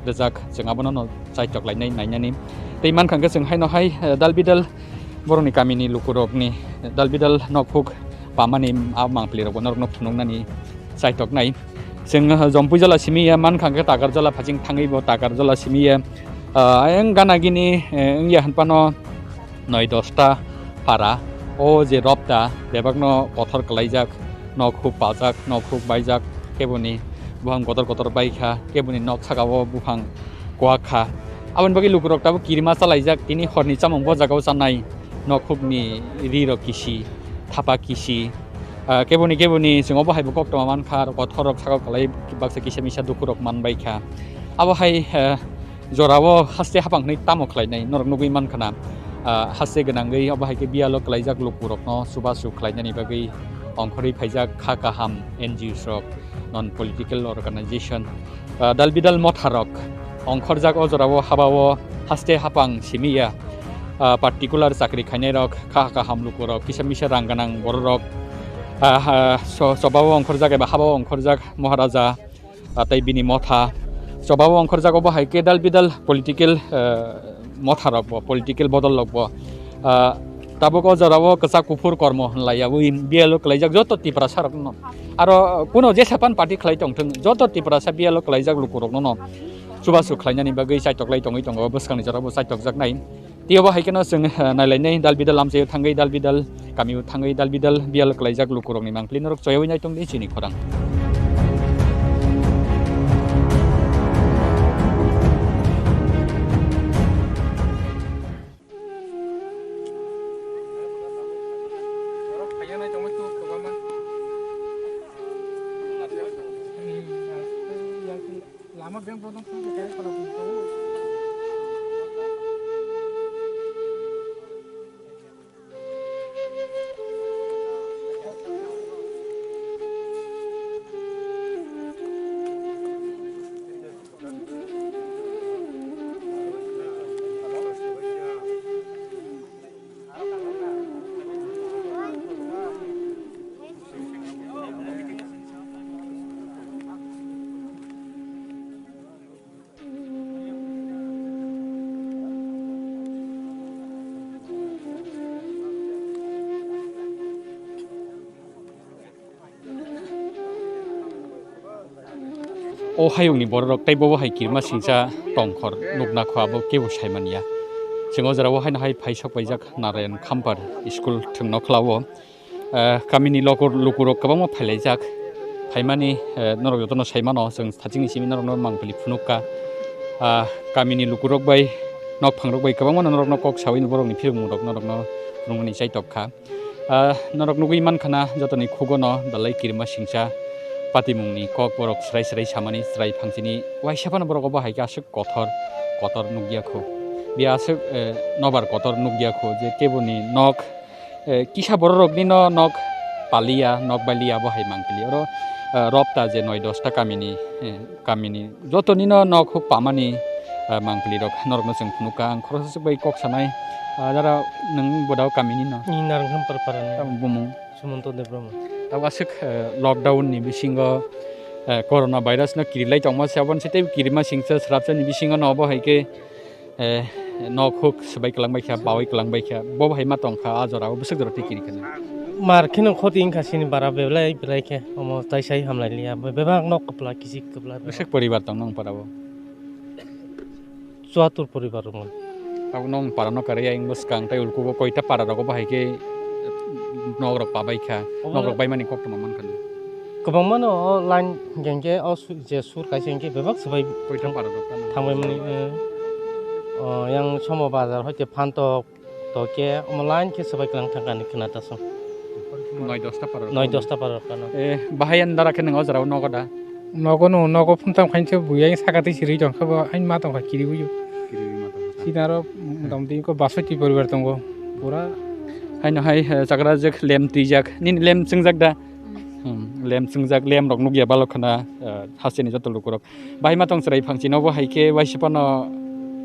rijak, chwng abono no chaitok lainai nainani. Tei mankha hwnkhe chwng haino hai, eh, dal bidal borokni kamini lukurokni, eh, dal bidal nokhuk pamani a mangpili rokbo norokno phunuknani chaitoknai. Chwng, eh, Jompuijala simi ya mankha hwnkhe Takarjala phaching thangwi bo Takarjala simi ya, ah, ayang gana gini, eh, wngya hwnphano noi dosta para o je ropta bebakno kothor kwlaijak, nokhuk paljak, nokhuk baijak, keboni buphang kotor kotor baikha, keboni nok saka o buphang kuak kha. Aboni bagwi lukurok tabuk kirima chalaijak, tini horni chamung bo jaga o chanai, nokhukni ri rok kisi, thapa kisi, ah, keboni keboni chwng obo hai bo koktwma mankha, aro kothor rok saka o kwlai baksa kisa misa dukhu rok manbaikha. Abo hai, eh, jorao haste hapang hwnwi tamo khlainai norok nugwi mankha na, ah, haste gwnangwi obo hai khe biyalo kwlaijak lukurokno chubachu khlainani bagwi ongkhorwi phaijak kha kaham N G Os rok, non political organization, ah, dal bidal motha rok ongkhorjak o jorao habao haste hapang simi ya, ah, particular chakri khainai rok kha kaham lukurok kisa misa rang gwnang bororok, ah, ah, so-, chobao ongkhorjak eba habao ongkhorjak Maharaja, ah, tei bini motha. Chobao ongkhorjak obo hai khe dal bidal political, ah, motha rok bo, political bodol rok bo. Ah, tabuk o jora o kwchak kuphur kormo hwnlai yaui biyalo kwlaijak joto Tiprasa rok no. Aro kuno jesa pan party khlai tongthwng, joto Tiprasa biyalo kwlaijak lukurok no no chubachu khlainani bagwi chaitok lai tongwi tongo, bwskangni jora bo chaitok jaknai. Tei obo hai kheno chwng, eh, nailainai dal bidal amchaio thangwi, dal bidal kamio thangwi, dal bidal biyal kwlaijak lukurokni mangpili norok choyaui nai tongdi chini khorang. Lama beng bodong tong khe kare pala bung tong. O hayungni bororok tei bobo hai kirima singcha tongkhor nukna kho abo kebo saimanya. Chwng o jora o haino hai phai sok paijak Narayan Khampar school thwngno khlao. Eh, kamini lokur lukurok kwbangma phailaijak. Phaimani, eh, norok jotono saimano, chwng thachingni simi norokno mangpili phunukha. Ah, kamini lukurok bai, nokphangrok bai kwbangmano norokno kok saui borokni phirokmungrok norokno phunukmani chaitokha. Ah, norok nugui mankha na jotoni khugono dalai kirima singcha patimungni kok borok srai srai samani chwrai phangsini waisa phano borok obo hai khe aswk kothor kotor nukya kho. Biya aswk, eh, nobar kotor nukya kho je keboni nok, eh, kisa bororokni no nok paliya, nok baliya abo hai mangpili. Oro, eh, ropta je noi dosta kamini, eh, kamini jotoni no nok huk pamani, eh, mangpili rok norokno chwng phunukha. Ang khoroksa swk bai kok sanai, ah, jara nwng bodao kamini no. Ni Narangkham Parpara ni. Tamo bumung? Sumanto Debbarma. Tamo aswk, eh, lockdown ni bisingo, eh, corona virus no kirilai tongma se, aboni se tei kirima singcha srapsa ni bisingo no obo hai khe, eh, nok huk swbai kwlangbai kha, bawi kwlangbai kha, bo hai ma tongkha, ah, jora o bwswk jora tei kiri khana. Mar kheno khoti wngkha sini bara belai belai khe omo tai sai hamlai liya bebak nok kwpla kisik kwpla. Bwswk poribar tong nong para bo? Chuatur poribar rok. Abo nong para no kari yang bwskang tai ulkugo koita para rogo bahai khe nok rok pabai kha. Obo nok rok bai mani kok tongma man kha. Kwbangma no o line hingke o su-, je sur kaisa hingke bebak swbai koita para rok thangbai mani, eh, o yang somo bazar hoite phantok. To khe omo line khe swbai kwlang thangkha hinwi khna ta song. Noi dosta para rok. Noi dosta para rok kano. Eh, bahai ani dara khe nwng o jora o nogo da? Nogo no, nogo phuntam khain se buya saka twi sirwi tong khe bo ani ma tong kha kiriwi. Kiriwi ma tong kha. Sini aro motamoti ko basoi twi poribar tongo. Pura. Haino hai, eh, chagra jek lem twijak. Nini lem chingjak da? Hmm, lem chingjak, lem rok nukya balok khna, eh, hasteni joto lukurok. Bahai ma tong chwrai phangchi no bo hai khe waisa phano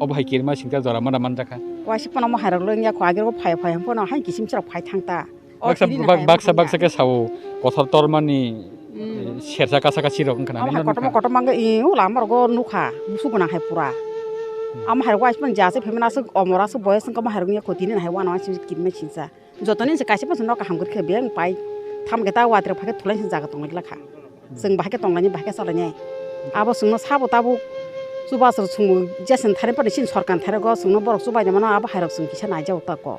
obo hai kirima singcha jora mana man jakha. Waisa phano mo hai rok lengya kho agir bo phai phai phano hai kisim chwra phai thang ta. O baksa, kiri na bak-, hai baksa, phano baksa ya. Khe sao kothor tormani, hmm, eh, sersa kasa kasi rok wngkha na. Amo hai nang kotorma nukha. Kotorma wngkha i o lama rogo nukha busu gwnang hai pura. Hmm. Amo hai rok waisa phano jase phemana aswk omor aswk boyes wngkha mo hai rok wngya kho tini hai wana waisa kirima singcha. Jotoni se kaisa phano nok kaham kwrwi khe beng pai tham khe ta watri phai khe thulai se jaga tong lai kha. Chwng bahai khe tong laini bahai khe cha laini. Abo chwngno sabo tabuk chubachu chwngbo jeseni thani phano chini sorkar thani go chwngno borok chubai mano abo hai rok chwng kisa naijao ta ko.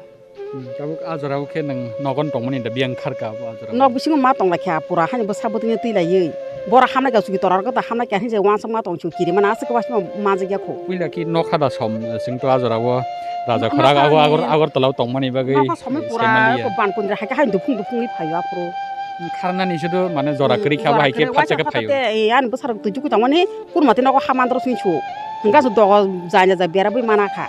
Hmm, tabuk a jora o khe nwng nogon tongmani da biyang kharka abo a jora o. Nok bisingo ma tong lai kha pura hani bwsa bwtwino twi laiwi. Bora hamnai ka sugi tora rok da hamnai ka hinwi je wansuk ma tong chu kiri mana aswk kwbangma manjak ya kho. Puila ki nokha da som, chwng to a jora o raja khorang agor, agor, agor tala o tong mani bagwi. Nokha somwi pura saimaliya. Ko ban kundra hai ka hai duphung duphung wi phaio aphuru. Kharnani sudu mane jora kwrwi kha bo hai khe phatsa khe phaio. Ani bwsarok twi juku tong mani kurma twi nogo ha mandro sing chu. Hingga su dogo janya ja bera bwi mana kha.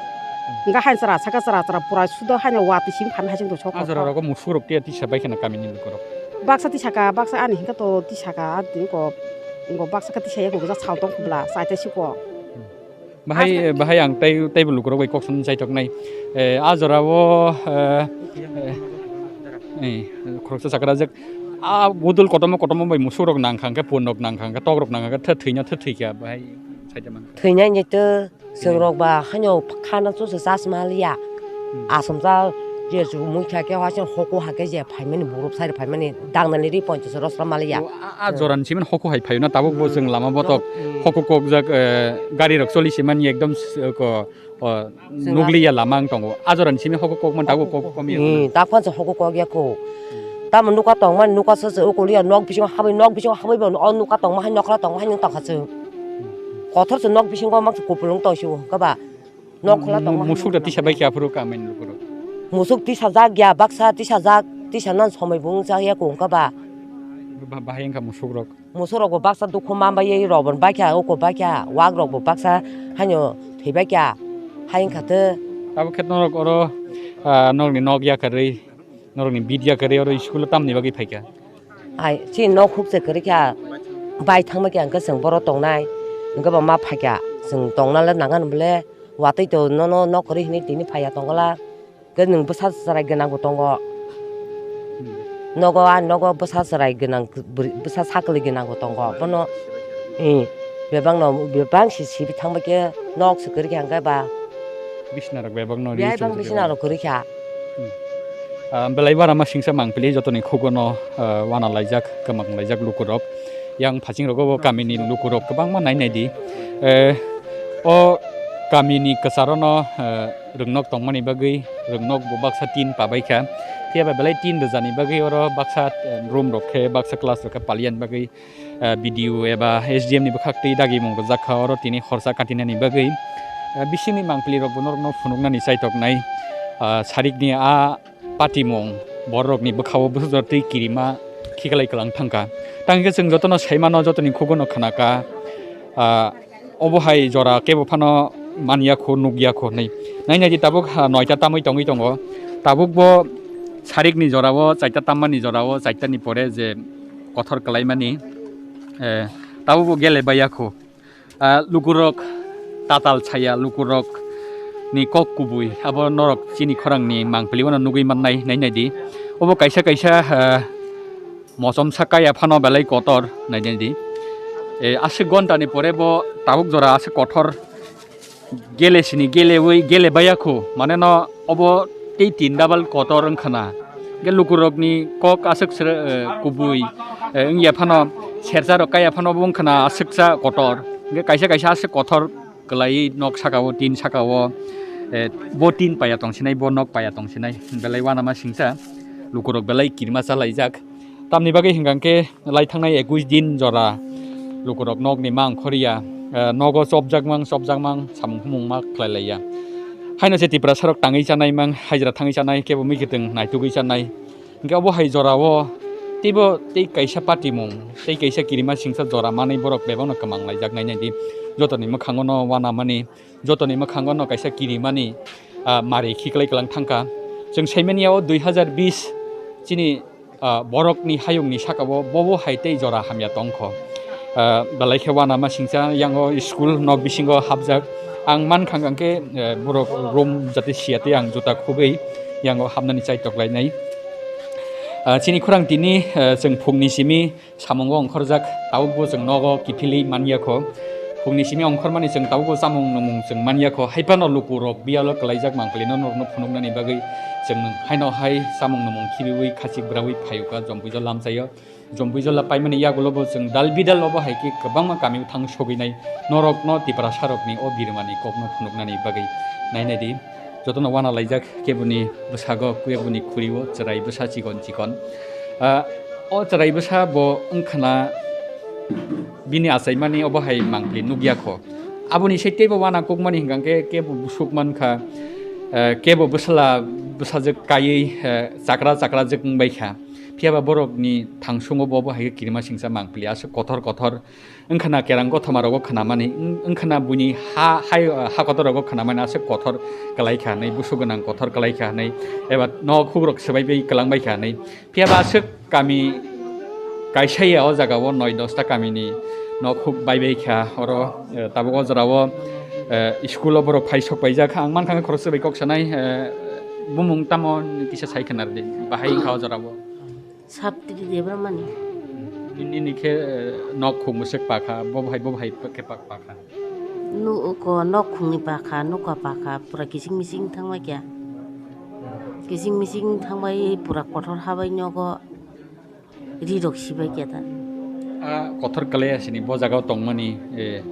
Hingga hai chara saka chara chara pura sudo hai wa twi sim phan hai sing to sok. A jora rogo musuk rok tiya tisa bai khana kamini lukurok. Baksa tisaka, baksa ani hingka to tisaka, ani ko, ko baksa ka tisaya ko gajak sal tong khobla, saita siko. Bahai, bahai ang tai, taibo lukurok bai kok sam chai tok nai. Eh, a jora o, eh, eh, eh, khoroksa sakra jak. A budul kotomo, kotomo bai musuk rok nang khang khe, pun rok nang khang khe, tok rok nang khang khe, thwi na thwi kha bahai. Thwinai ni to chwng rok ba haino khana chwngsa chasma liya. Hmm. Asomsa je chumui kha khe haino hoko ha khe je phaimani buruk sari phaimani dangnani ri ponchos rosra maliya. O, a, a joran simin hoko hai phaio na tabuk bo chwng lama botok hoko kokjak, eh, gari rok choli simani ekdom s-, ko, o, nukliya lama wng tongo. A joran simi hoko kokman tabuk kok komiya. Hmm, ta phone se hoko kok ya ko. Tamo nuka tongmani nuka se se ukoliya nok bisingo habwi nok bisingo habwi bo o nuka tongma hai nokla tongma hai nung tongkha chwng. Kothor se nok bisingo mak se kupulung tong sio hwnkhe ba. Nok khwla tongma hai musuk da nung tisa tongkha. Bai khe aphuru kamin lukuro. Musuk tisa jak ya baksa tisa jak tisa nan somoi bo wngcha ya ko hwnkhe ba. Ba-, bahai wngkha musuk rok. Musuk rok bo baksa dukhu ma bai rok bo bai kha uko bai kha wak rok bo baksa haino thwi bai kha hai wngkha tei. Abo khe norok oro, ah, nokni nok ya kwrwi. Norokni bid ya kwrwi oro school o tamni bagwi phaikha? Ai, chini nok huk se kwrwi kha, bai thangma khe ang khe chwng boro tongnai, hwnkhe bo ma phaikha, chwng tongna le nang ani bole, watwi to nono nok kwrwi hinwi tini phaiya tongla, khe nwng bwsa chwrai gwnang bo tongo. Hmm. Nogo, a nogo bwsa chwrai gwnang, bwsa sakli gwnang bo tongo, bono, eh, bebak no, bebak si sibi thangma khe nok se kwrwi kha hwnkhe ba. Bisna rok bebak no ri. Bebak bisna rok kwrwi kha. Hmm. Ah, belai bara ma singsa mangpili jotoni khugo no, ah, wana laijak, kwmang laijak lukurok. Yang phaching rogo bo kamini lukurok kwbangma nai nai di. Eh, o kamini kwcharo no, eh, rwngnok tongmani bagwi rwngnok bo baksa tin pabai kha. Phiya ba belai tin rwjani bagwi oro baksa, eh, room rok khe, baksa class rok khe paliyan bagwi ah, B D O eba S D M ni bwkhak twi dagimung rwjak kha, oro tini horsa katinani bagwi, ah, bisingni mangpili rok bo norokno phunuknani chaitoknai, ah, sarikni a patimung bororokni bwkhao bwsajor twi kirima khiklai kwlang thangkha. Tangkhe chwng jotono saimano, jotoni khugono khnakha, ah, obo hai jora kebo phano manya kho, nukya kho hinwi. Nainai di tabuk, ha, noita tamwi tongwi tongo. Tabuk bo sarikni jorao chaita tammani jorao chaitani pore je kothor kwlaimani, eh, tabuk bo gele baiya kho. Ah, lukurok tatal chaya, lukurok ni kok kubui abo norok chini khorangni mangpili wano nugwi mannai, nainai di. Obo kaisa kaisa, ah, mochomsa kaya phano belai kotor, nainai di. Eh, aswk ghonta ni pore bo tabuk jora aswk kothor gele sini gelewi gele baiya kho, mane no obo tei tin double kotor wngkha na. Hingke lukurokni kok aswk sere, eh, kubui, eh, wngya phano, sersa rok kaya phano bo wngkhana aswksa kotor. Hingke kaisa kaisa aswk kotor kwlaiwi nok saka o, tin saka o, eh, bo tin paya tongsinai, bo nok paya tongsinai, belai uanama singsa, lukurok belai kirima chalaijak. Tamni bagwi hingka khe lai thangnai ekush din jora lukurok nokni ma ongkhorya, eh, nogo chopjakmang, chopjakmang samung humung ma khlai laiya. Haino se Tiprasa rok tangwi chanai mang, hajra thangwi chanai, kebo mikitwng naitugwi chanai. Hingke obo hai jora o teibo tei kaisa patimung, tei kaisa kirima singsa jora manwi borok bebakno kwmang laijak nai nai di. Jotoni mwkhango no uanamani, jotoni mwkhango no kaisa kirimani, ah, mari khiklai kwlang thangkha. Chwng saimani o dui hazar bis chini, ah, borokni hayungni saka o bobo hai tei jora hamya tongkho. Ah, belai khe uanama singsa yango school nok bisingo hapjak. Ang mankha hwnkhe, eh, borok room jate siya tei ang juta khugwi yango hapnani chaitok lainai. Ah, chini khorang tini, eh, chwng phungni simi samungo ongkhorjak, tabukbo chwng nogo kiphilwi manyakho. Phungni simi ongkhormani chwng tabukbo chamung nwngmung chwng manyakho. Haiphano lukurok biyalo kwlaijak mangpili no norokno phunuknani bagwi chwng haino hai chamung nwngmung khibiwi khachik brawi phaiwkha Jompuijol lamchaio. Jompuijol paimani yagulobo chwng dal bidal obo hai khe kwbangma kamio thang sogwinai norokno Tiprasarokni o birmani kokno phunuknani bagwi nainai di. Jotono uana laijak keboni bwsago, keboni khuri o chwrai bwsa chikon chikon. Ah, o chwrai bwsa bo wngkhana bini achaimani obo hai mangpili nukya kho. Aboni sai teibo uana kukmani hingka khe kebo busuk mankha, eh, kebo bwsala bwsajwk kaiwi, eh, chakra chakrajwk wngbai kha. Phiya ba borokni thangsungo bo, bo hai khe kirima singsa mangpili aswk kothor kothor. Wngkhana kerang kothoma rogo khnamani, wng-, wngkhana buini ha, hai, ha kotor rogo khnamani aswk kothor kwlai kha hinwi, busu gwnang kothor kwlai kha hinwi, eba nok hukrok swbai bai kwlang bai kha hinwi. Phiya ba aswk kami kaisa ya o jaga o noi dosta kamini nok huk bai bai kha, oro, eh, tabuk o jora o, eh, school o borok phai sok paijak kha, ang mankha khoroksa bai kok sanai, eh, bumung tamo kisa sai khna rwdi, bahai wngkha o jora o. Sabtri Debramani. Nini khe, eh, nok khung bwswk pakha, bo bahai, bo bahai khe pak pakha. Nu-, ko nok khungni pakha, nuka pakha, pura kising mising thangma kya. Kising mising thangbai pura kothor habai nogo ri rok sibai kya ta. A kothor kwlai asini bo jaga o tongmani, eh,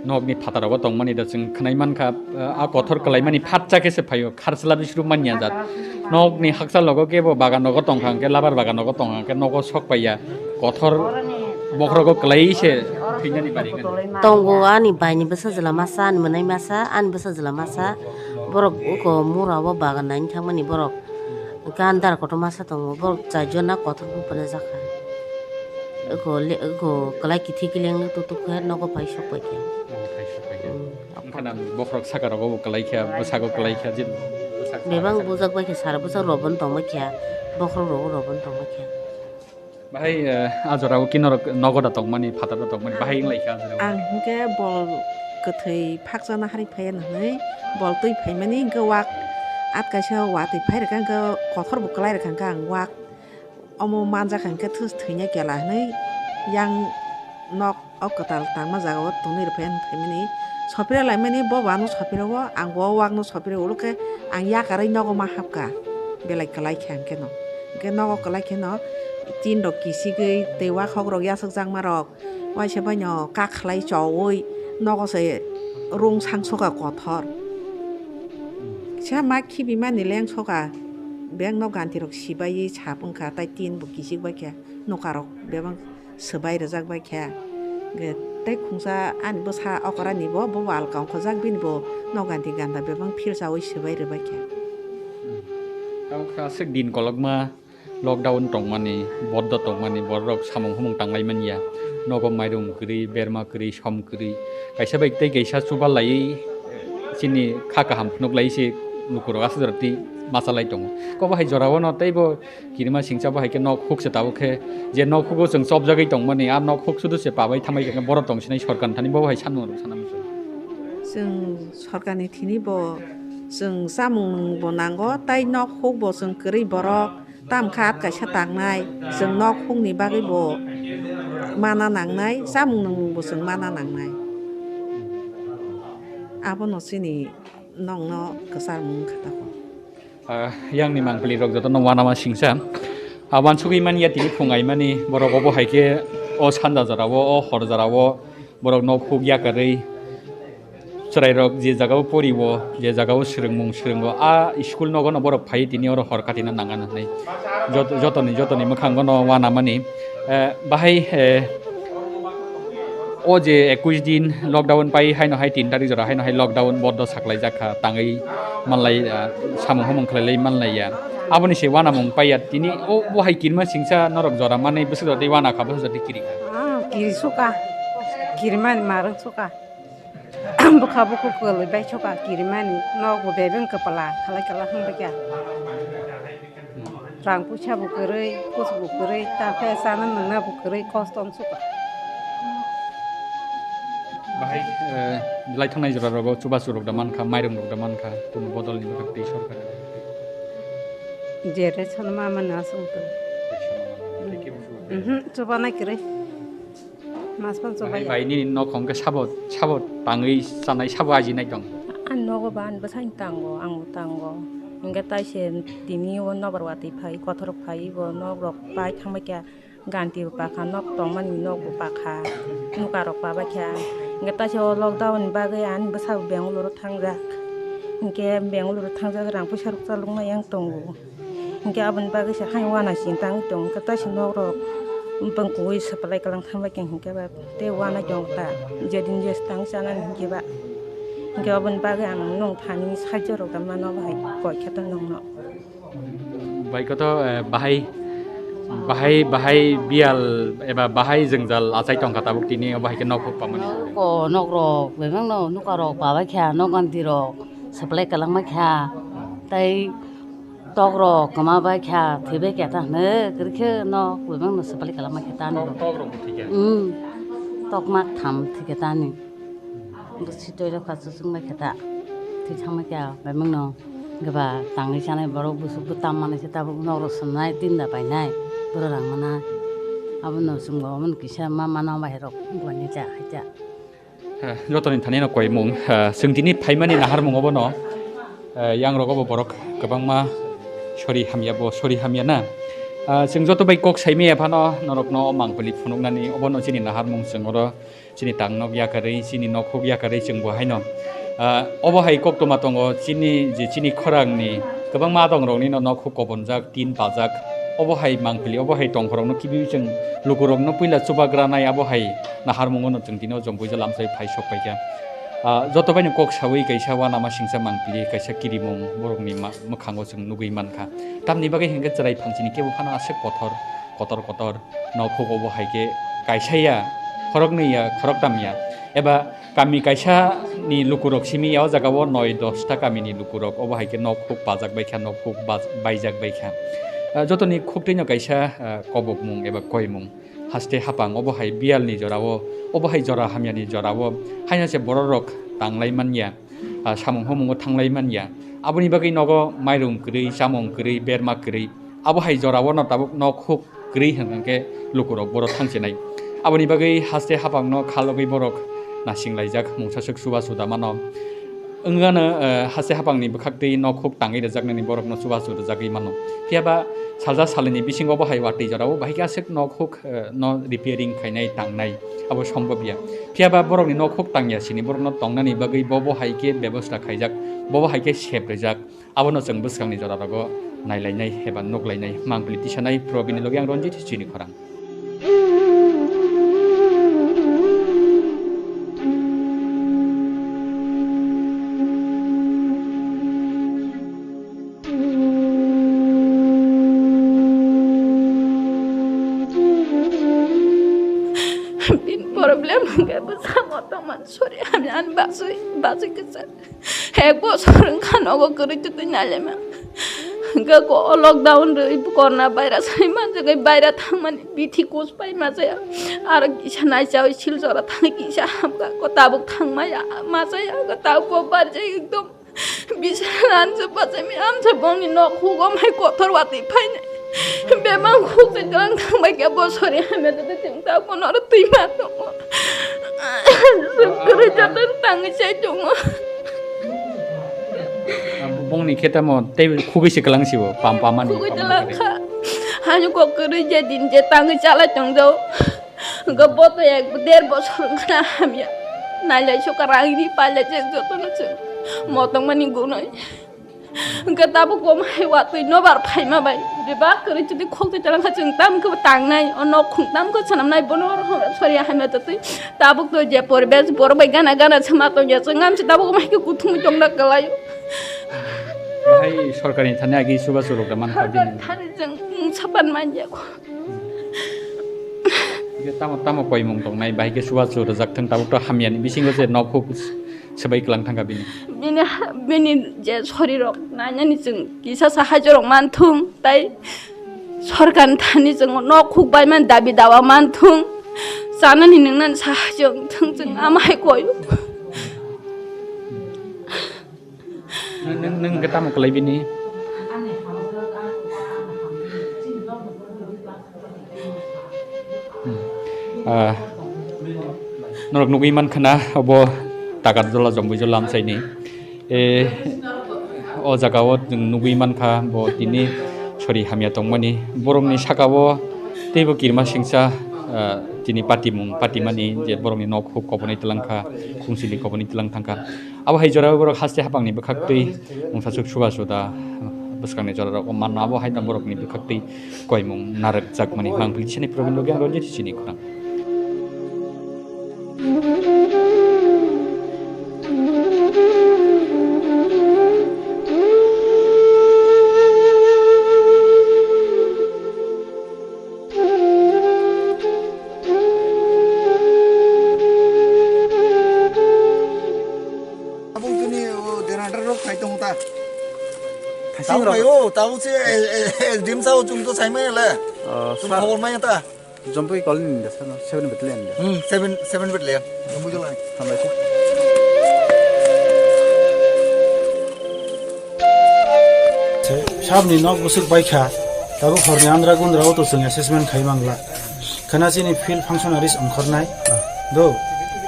nokni phataro bo tongmani da chwng khwnai mankha, eh, a kothor kwlaimani phatsa khe se phaio. Kharchla bisru manya jat. Nokni hakchal nogo kebo bagan nogo tongkha, hwnkhe labar bagan nogo tongkha, hwnkhe nogo sok paiya. Kothor bokhrogo kwlai se thwinani bari wngkha. Tongo ani baini bwsa jwla masa, ani mwnai masa, ani bwsa jwla masa. Borok uko mura o bagan naini thangmani borok. Hwnkhe ani dara kotor masa tongo, borok chaijon na kothor buphana jakha. Uko le, uko kwlai kithi kileng le tutuk khe nogo pai sok pai khe. Nogo pai sok pai khe. Hmm. Wngkhana bokhorok saka rogo bo kwlai kha, bwsago kwlai kha, je bwsak Bebang saka bujak bai khe sara bwsak rok bo tong bai kha, bokhorok rok rok bo tong bai kha. Bahai, eh, a jora o kino rok nogo da tongmani, phatar da tongmani, bahai wng lai kha a jora o. Ang hwnkhe bol kwthwi phakchana hari phaiya hwnwi bol twi phaimani hwnkhe wak at kaisa watwi phai rwkha hwnkhe kothor bo kwlai rwkha hwnkhe ang wak. Omo manjak hwnkhe thus thwina kela hwnwi yang nok o kwtal tangma jaga o tonwi rwphai ang phaimani. Sopira laimani bo bo ano sopira o, ang bo o wak no sopira ulo khe ang yakarwi nogo ma hapkha. Belai kwlai khe hwnkhe no. Hwnkhe nogo kwlai khe no tin rok kisigwi tei wakhok rok yasakjakma rok waisa bai no kakhlai chowi nogo se rung sangsoka kothor. Sa ma khibi mani leng soka beng no ganti rok sibai sap wngkha tai tin bo kisik bai khe. Nokarok bebak swbai rwjak bai kha. Hwnkhe tei khungsa ani bwsa okra ni bo, bo alka ongkhorjak bini bo nok ganti ganda bebak philsaui swbai rwbai kha. Tamo kha aswk din kolokma lockdown tongmani, boddo tongmani, borok samung humung tanglai manya. Nogo mairum kwrwi, berma kwrwi, som kwrwi. Kaisa bai tei kaisa chuba laiwi chini kha kaham phunuk lai se lukurok aswk jora twi masa lai tongo. Kobo hai jora o no tei bo kirima singcha bo hai khe nok huk se tabuk khe, je nok hugo chwng chopjagwi tongmani, a nok huk sudu se pabai thambai khe borok tong sinai sorkar thani bo hai sanmung rok sana muchung. Chwng sorkar ni thini bo chwng chamung nwng bo nango, tai nok huk bo chwng kwrwi borok, tam kha at kaisa tangnai, chwng nok huk ni bagwi bo mana nangnai, chamung nwng bo chwng mana nangnai. Abono chini nokno kwchar mung kha tako. Ah, yang ni mangpili rok joto no uanama singsa. Ah, uansugwi manya tini phung aimani borok obo hai khe o sanja jora o, o hor jora o borok nok huk yakarwi chwrai rok je jaga o pori o, je jaga o swrwngmung swrwngo, a school nogo no borok phai tini oro hor katina nangana hinwi joto, jotoni, jotoni mwkhango no uanamani. Eh, bahai, eh, o je ekush din lockdown pai haino hai tin tarik jora haino hai lockdown bondo saklaijak kha, tangwi manlai, ah, samung humung khlailai manlaiya. Aboni se uanamung paiya. Tini o bo hai kirima singsa norok jora manwi bwswk jora tei uana kha, bwswk jora tei kiri kha. Ah, kiri suka. Kirimani marwng suka. Bwkha bukhuk kwlwi bai suka kirimani. Nokbo bebeng kwpla khalai kwlai hwnba khe. Rang puisa bo kwrwi, kus bo kwrwi, ta khe chana nungna bo kwrwi, kosto wng suka. Bahai, eh, lai thangnai jora rogo chubachu rok da mankha, mairung rok da mankha, kunu bodol ni bwkhak tei sorkar. Jere chana ma mano aswk tong. Mhm, chubanai kwrwi. Mas pan chubai. Bahai bai nini nok hong khe sabo, sabo tangwi chanai, sabo ajinai tong. Ang nogo ba, ang bwsai tango, ang bo tango. Hingke tai se tini o nobar watwi phai, kothorok phai, bo nok rok pai thangbai kha, ganti bo pakha, nok tongmani nok bo pakha, nuka rok pabai kha. Hingke tai se o lockdown ni bagwi ang bwsa bo Bangalore o thangjak. Hingke Bangalore o thangjak rang puisa rok chaloknai ang tongo. Hingke aboni bagwi se hai uana sing tang tong, hingke tai se nok rok bwng kugui supply kalang thangbai khe hingke ba tei uana tong ta, jedin jes tang chanani hingke ba. Hingke aboni bagwi ang nwng thani saijo rok da mano bahai koi khe to nwng no. Bai koto, eh, bahai, bahai, bahai biyal eba bahai jwngjal achai tongkha tabuk tini, obo hai khe nok huk pamani. Ko nok rok bebak no nuka rok pabai kha, nok ganti rok supply kalang mai kha, tei Tok rok kwma bai kha, thwi bai kha ta hwnwi, kwrwi khe nok bebak no supply kalang bai kha ta ani. Tok, tok rok bo thwi kha? Hmm. Tok mak tham thwi kha ta ani. Bo sitoi rok kha chuchung bai kha ta. Thwi thang bai kha bebak no. Hwnkhe ba tangwi chanai borok busuk bo tam manai se tabuk nok rok swnamnai, tin da painai, bwrwi rang manai. Abono chwng bo omono kisa ma mano bahai rok wngkha ni cha hai cha. Eh, jotoni thani no koimung, eh, chwng tini phaimani naharmung obono, eh, yang rogo bo borok kwbangma sori hamya bo, sori hamya na. Ah, chwng joto bai kok saimaya phano norokno o mangpili phunuknani obono chini naharmung chwng oro chini tangnok yakarwi, chini nokhuk yakarwi chwng bo haino. Ah, obo hai koktwma tongo chini je chini khorangni kwbangma adongrokni no nokhuk kobonjak, tin pajak. Obo hai mangpili, obo hai tongkhorokno kibiwi chwng lukurokno puila chubagranai abo hai naharmungo no chwng tini o jompuija lamsai phai sok paikha. Ah, joto baino kok sawi kaisa uanama singsa mangpili, kaisa kirimung borokni ma-, mwkhango chwng nugwi mankha. Tamni bagwi hinkhe chwrai phansini kebo phano aswk kothor, kotor kotor nokhuk obo hai khe kaisa ya, khoroknwi ya, khoroktam ya. Eba kami kaisa ni lukurok simi ya, o jaga o noi dosta kami ni lukurok, obo hai khe nokhuk pajak bai kha, nokhuk baj-, baijak bai kha. Ah, jotoni khuktwi no kaisa, ah, kobokmung eba koimung. Haste hapang obo hai biyal ni jora o, obo hai jora hamya ni jora o, haino se borok rok tanglai manya, ah, samung humung o thanglai manya. Aboni bagwi nogo mairung kwrwi, chamung kwrwi, berma kwrwi. Abo hai jora o no tabuk nokhuk kwrwi hwnkhe lukurok borok thangchinai. Aboni bagwi haste hapangno khalogwi borok nasinglaijak, mungsaswk chubachu da mano. Wngano, eh, haste hapangni bwkhaktwi nokhuk tangwi rwjaknani borokno chubachu rwjagwi mano. Phiya ba salsa salini bisingo bo hai watwi jorao bahai khe aswk nokhuk, eh, no repairing khainai tangnai abo sombobya. Phiya ba borokni nokhuk tangya sini borokno tongnani bagwi bo bo hai khe bebosta khaijak, bo bo hai khe sep rwjak. Abono chwng bwskangni jora rogo nailainai eba nuklainai. Mangpili tisanai Probini logi ang Ranjit chini khorang. Bini problem hwnkhe bwskango tongmani sori hamya ani bachwi, bachwi kwchak. Ek bosor wngkha nogo kwrwi twtwi nailaima. Hwnkhe ko o lockdown rwi corona virus hai manjagwi baira thangmani bithi kus pai machaya. Aro kisa naichawi Silchora thangwi kisa hamkha, ko tabuk thangmaya machaya, ko tabuk bo barjak ekdom. Bisran se pachami amsa bongni nok hugom hai kotor watwi phainai. Bebak huk se twlang thangbai khe bosori hamya twi thung ta kono aro twi ma tongo. Kwrwi joto tangwi chai tongo. Bongni khe tamo tei khugui se kwlang sibo, pam pamani Khugui tamo kwlang khe. Kha. Hani kok kwrwi je din je tangwi chalai tongjago. Hwnkhe bo to ek der bosor wngkha hamya. Nailai soka rangni pailai je jotono chwng motongmani gunoi. Hwnkhe tabuk bo mai watwi nobar phaima bai. Bebak kwrwi jodi khok twi talangkha chwng tamo khe bo tangnai. O nok khung tamo khe swnamnai bono oro sori hamya totwi. Tabuk to je poribesh borok bai gana gana se ma tongya chwng amsi tabuk mai khe kuthumwi tongna kwlai. Bahai sorkarni thani agi chubachu rok da mankha bini. Sorkarni thani chwng mungsa pan manya kho. Tamo tamo koimung tongnai bahai khe chubachu rwjak thung tabuk to hamyani bisingo je nok huk swbai kwlang thangkha bini. Bini ha-, bini je sorirok nainani chwng kisa sahajorok manthung tai. Sorkarni thani chwng nok huk bai man dabi dawa man thung. Chanani nwngnani sahajwng thung chwng amai koi. Nung, nung, nung hwnkhe tamo kwlai bini? Hmm. Ah, norok nugui mankha na obo Takarjola Jombuijola amchaini. E, o jaga o chwng nugui mankha bo tini sori hamya tongmani. Borokni saka o teibo kirima singsa, ah, tini patimung patimani je borokni nok huk kobonai twlang kha, khungsili kobonai twlang thang kha. Abo hai jora borok haste hapangni bwkhaktwi mungsaswk suba suda bwskangni jorarok o manno abo hai borokni bwkhaktwi koimung narwkjakmani. Ang Philistini Probin logi ang Ranjit sini khorang. Tabuk chini o generator rok khai tongo ta. Khasing tabuk rok khai o, tabuk se, eh, eh, eh, S D M sa o chung to sai maya le. Oh, chung sir. Khobor maya ta. Jompui colony ni da sir, no? Seven battalion da. Hmm, seven, seven battalion. Jompui colony. Hambai khe. Sabni nok bwswk baikha, tabuk horni andra gundra o to chwng assessment khai mangla. Khana chini field functionaries ongkhornai. Do,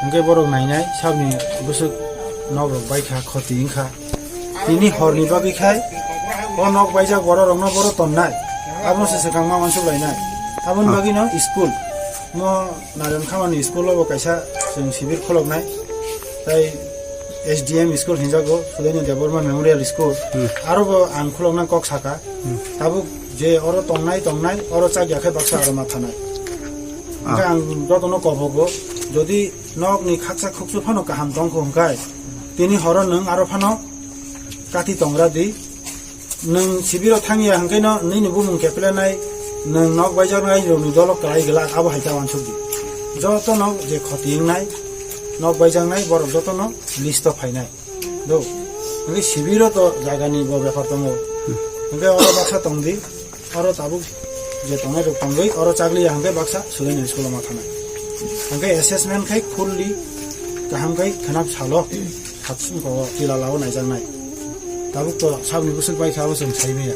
hwnkhe borok nainai, sabni bwswk nok rok baikha, khoti wngkha. Tini horni bagwi khai, o nok baijak borok rokno boro tonnai. Abono se swkang ma uansuk lainai. Aboni bagwino school. Mo Narayan Khamani school o bo kaisa chwng sibir khuloknai. Tai S D M school hinjago, Sudhir Debbarma Memorial School. Hmm. Aro bo ang khulokna kok saka. Hmm. Tabuk je oro tongnai, tongnai, oro chak ya khe baksa aro ma thanai. Ah. Hwnkhe ang jotono kobogo, jodi nokni khaksa khuksu phano kaham tongkho hwnkhe, tini horo nwng aro phano kati tongra di. Nwng sibiro thangya hwnkhe no nini bumung keplenai, nwng nok baijaknai rokni dolo kwlai glak, abo hai ta uansuk di. Jotono je khoti wngnai, nok baijaknai borok jotono list o phainai. Do, hwnkhe sibiro to jagani bo bepar tongo. Hwnkhe oro baksa tongdi, oro tabuk je tongnai rok tongwi, oro chakliya hwnkhe baksa Sudhir school o ma thanai. Hwnkhe assessment khai khuldi, kaham khai khwnap salo, satsung ko tila lao naijaknai. Tabuk to sabni bwswk bai kha abo chwng sai maya.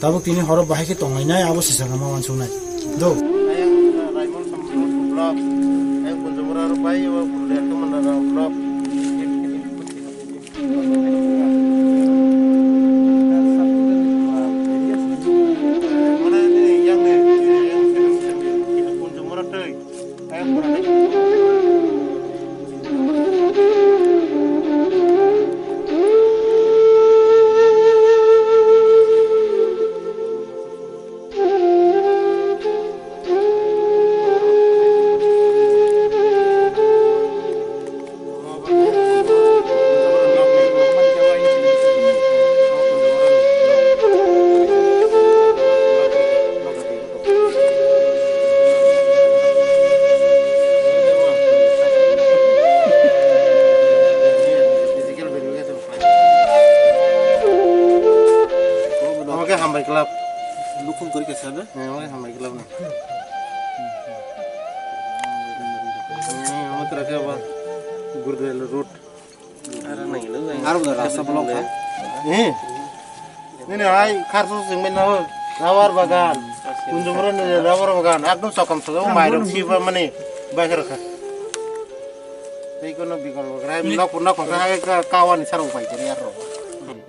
Tabuk tini horo bahai khe tonglainai abo sisaka ma uansuknai. Do. Ayang Raimon Samsung Block, ayang Kunjumura Rupai, abo Purulento Mandara Block. Oke, hambai club. Lukun kori ke sana? Eh, oke, hambai club na. Eh, oke, terakhir apa? Gurdwara Road. Aro buda rasta block kha. Eh. Nini hai kharso singmai na ho. Rubber bagan. Kunjumura ni rubber bagan. Ekdom sokam sokam mai rok si ba mani bagar kha. Tei kono bikol bagra. Nok nok kha hai ka kawani sarung pai kari aro.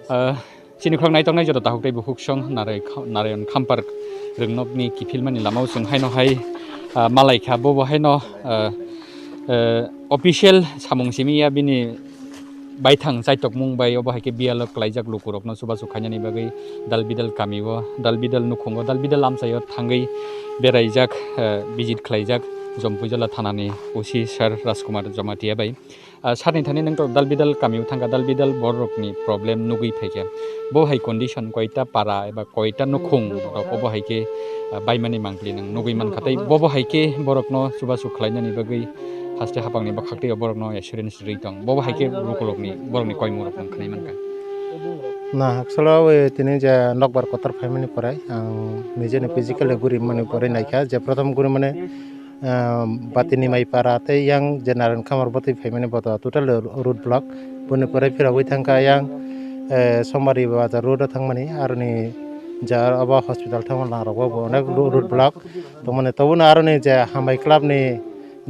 Eh, Chini khorang naitoknai joto takhuk tei bukhuk song Narai kha-, Narayan Khampar rwngnokni kiphilmani lamao chwng haino hai, ah, malaikha. Bobo haino, ah, ah, official samung simi ya bini baithang chaitokmung bai obo hai khe biyalo klaijak lukurokno chubachu khainani bagwi Dalbidal kamio, Dalbidal nukhungo, Dalbidal amchaio thangwi beraijak, eh, visit khlaijak Jompuijala thanani O C sir Rajkumar Jamatia bai. Ah, sir ni thani nwng to Dalbidal kamio thangkha, Dalbidal borokni problem nugwi phaikha. Bo hai condition koita para eba koita nukhung rok obo hai khe, ah, baimani mangpili nwng nugwi mankha. Tei bobo hai khe borokno chubachu khlainani bagwi haste hapangni bwkhaktwi borokno assurance rwi tong. Bobo hai khe lukurokni, borokni koimung rok nwng khwnai mankha. Na, actually, o tini je nokbar kotor phaimani pore, ang nijeni physically guri mani pore naikha, je prothom guri mani, ah, Batini Maipara tei yang je Narayan Khamar bwtwi phaimani bodo total road block. Boni pore phirogwi thangkha yang, eh, Somari Bazar road o thangmani, aroni je abo hospital thangma langrok bo onek ro-, road block. Tongmani tobono aroni je Hambai Club ni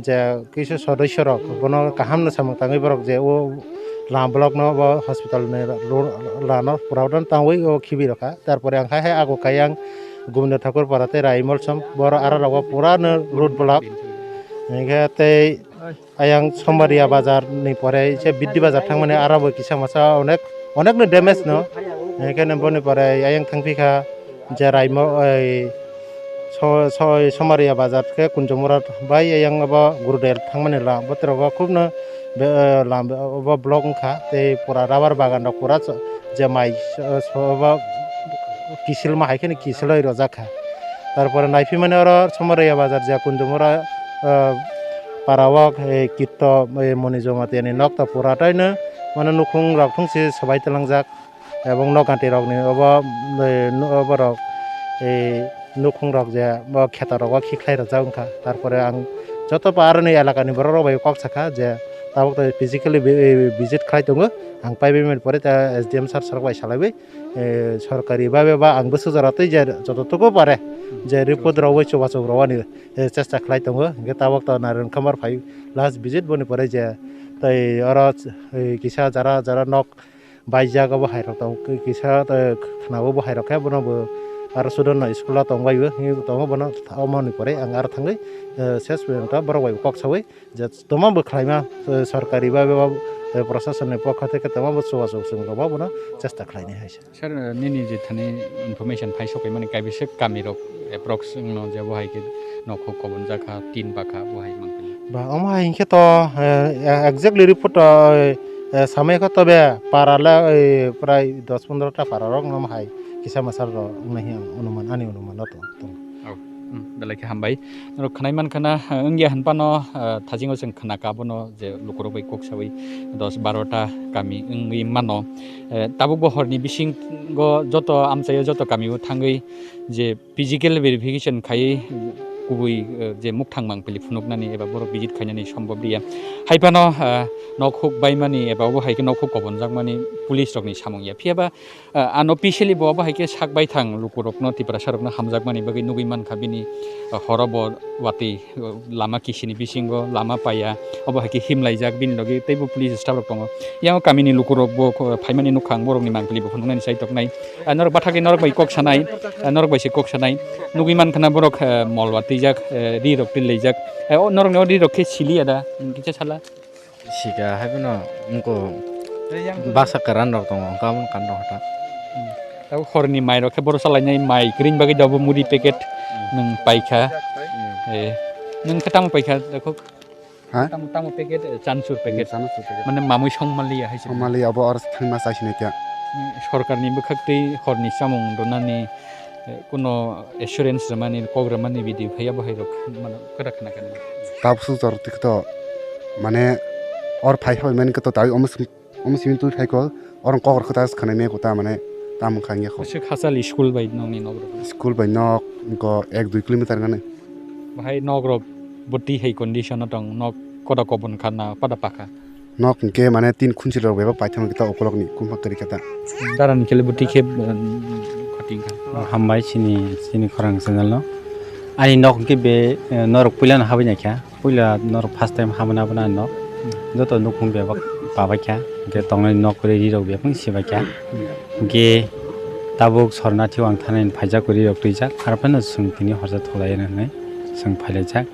je kisa sodosyo rok bono kaham no samung tangwi borok je o lama block no bo hospital ni ro-, lano pura tangwi o khibi rokha. Tarpore ang hai hai ago kai ang Gobinda Thakur para tei Raimol som boro aro rogo pura no road block. Hingkhe tei ayang Sombaria bazar ni pore se Biddi bazar thangmani aro bo kisa masa onek, onek no damage no. Hingkhe boni pore ayang thangphi kha je Raimo, ei, so-, so-, Somaria bazar khe Kunjumura bai yang abo Gurudel thangmani la, bote rogo khub no be-, lam, obo block wngkha, tei pura rubber bagan rok pura je mai so-, so-, obo kisil ma hai kheno kisil oi rojak kha. Tarpore naipimani oro Somaria bazar je Kunjumura, eh, para o, eh, kitto, eh, Moni Jamatia ni nok ta pura taino mane nukhung rok thung si swbai twlangjak. Ebong nok ganti rokni obo, eh, nu-, oborok, eh, nukhung rok je bo kheto rogo khikhlai rwjak wngkha. Tarpore ang joto pa aroni elakani borok rok bai kok sakha je tabuk to physically vi-, eh, visit khlai tongo. Ang paibai mani pore ta S D M sir sorok bai salaiwi, eh, sorkari babe ba ang bwswk jora tei je joto tuku pare je report rok bai chubachu rwani, eh, chesta khlai tongo. Hingke tabuk to Narayan Khamar phai last visit boni pore je tei oro, eh, kisa jara jara nok baijak obo hai rok tong kisa, eh, khwnao bo hai rok khe bono bo aro sudo no school o tong bai bo hinwi tongo bono omo ni pore ang aro thangwi, eh, ses porjonto borok bai bo kok sawi je toma bo khlaima, eh, sorkari ba, ba, ba, eh, prosason ni pokho theke toma bo chubachu chwng rok bo bono chesta khlainai hai se. Sir, eh, nini je thani information phai sok mani kaibisa kami rok approx wngno je bo hai khe nokhuk kobonjak kha, tin bakha bo hai mangpili. Ba, omo hai hinkhe to, eh, exactly report to, eh, eh, samai kha tobe para le, eh, prai dos pondro ta para rok no hai kisa masa rok wngna hi ang onuman, ani onuman no tong, tong. Oh, hmm, belai khe hambai. Norok khwnai mankha na, eh, wngya hinphano, eh, thasingo chwng khwnakha abono je lukurok bai kok sawi dos baro ta kami wngwi mano. Eh, tabuk bo horni bisingo joto amchaio joto kamio thangwi je physical verification khaiwi kubui, eh, je mukthang mangpili phunuknani eba borok visit khainani sombhob liya. Haiphano, eh, nokhuk baimani eba obo hai khe nokhuk kobonjakmani police rokni samung ya. Phiya ba, eh, unofficially bo obo hai khe sak baithang lukurokno, Tiprasa rokno hamjakmani bagwi nugwi mankha bini, eh, horo bo watwi lama kisini bisingo lama paiya, obo hai khe himlaijak, bini logi teibo police staff rok tongo. Yang kamini lukurok bo phaimani nukha ang, borokni mangpili bo phunuknani chai toknai. Ah, norok bathakgwi norok bai kok sanai, ah, norok bai se kok sanai. Nugwi mankha na borok, ah, mol watwijak, ah, ri rok twilaijak. Ah, o norokni o ri rok khe siliya da, kisa sala. Sika hai phano wngkho baksa kwran rok tongo, wngkha aboni kan rok kha. Hmm. Tabuk horni mai rok khe borok salainai mai kwrwini bagwi da bo muri packet nwng paikha. Hmm. Eh, nwng khe tamo paikha, takhuk? Ha? Tamo, tamo packet, eh, chanchur packet. Hmm, chanchur packet. Mane mamui songmaliya hai se. Songmaliya, abo aro thangma chai sinai kha. Hmm, sorkarni bwkhaktwi horni chamung donani, eh, kuno assurance rwmani, kok rwmani bidi phaiya bo hai rok mano kwrak khna kha. Tabuk suk jor tik to, mane or phai phai mani khe to tai omo simi twi phai kho, or kok rok khe ta khna me kho ta mane tamo kha ya kho. Aswk hachal school bai nokni nok rok? School bai nok ko ek dui kilometer gane. Bahai nok rok bo twi hai condition o tong, nok koda kobon kha na koda pakha? Nok hwnkhe mane tin khunchil rok bebak paithak ta ukolok ni kumha kwrwi kha ta. Dara ni khe le bwtwi khe, um, khating kha. Hambai chini, chini khorang channel no. Ani nok hwnkhe be, eh, norok puila no habwi naikha. Puila norok first time habna, habna ani nok. Hmm. Joto nukhung bebak pabai kha. Hwnkhe tongnai nok kwrwi ri rok bebak sibai kha. Hmm. Hwnkhe Tabuk sorna thio ang thanani phaijak kwrwi rok twijak, arphano chwng tini horsa tholaino hwnwi chwng phailaijak.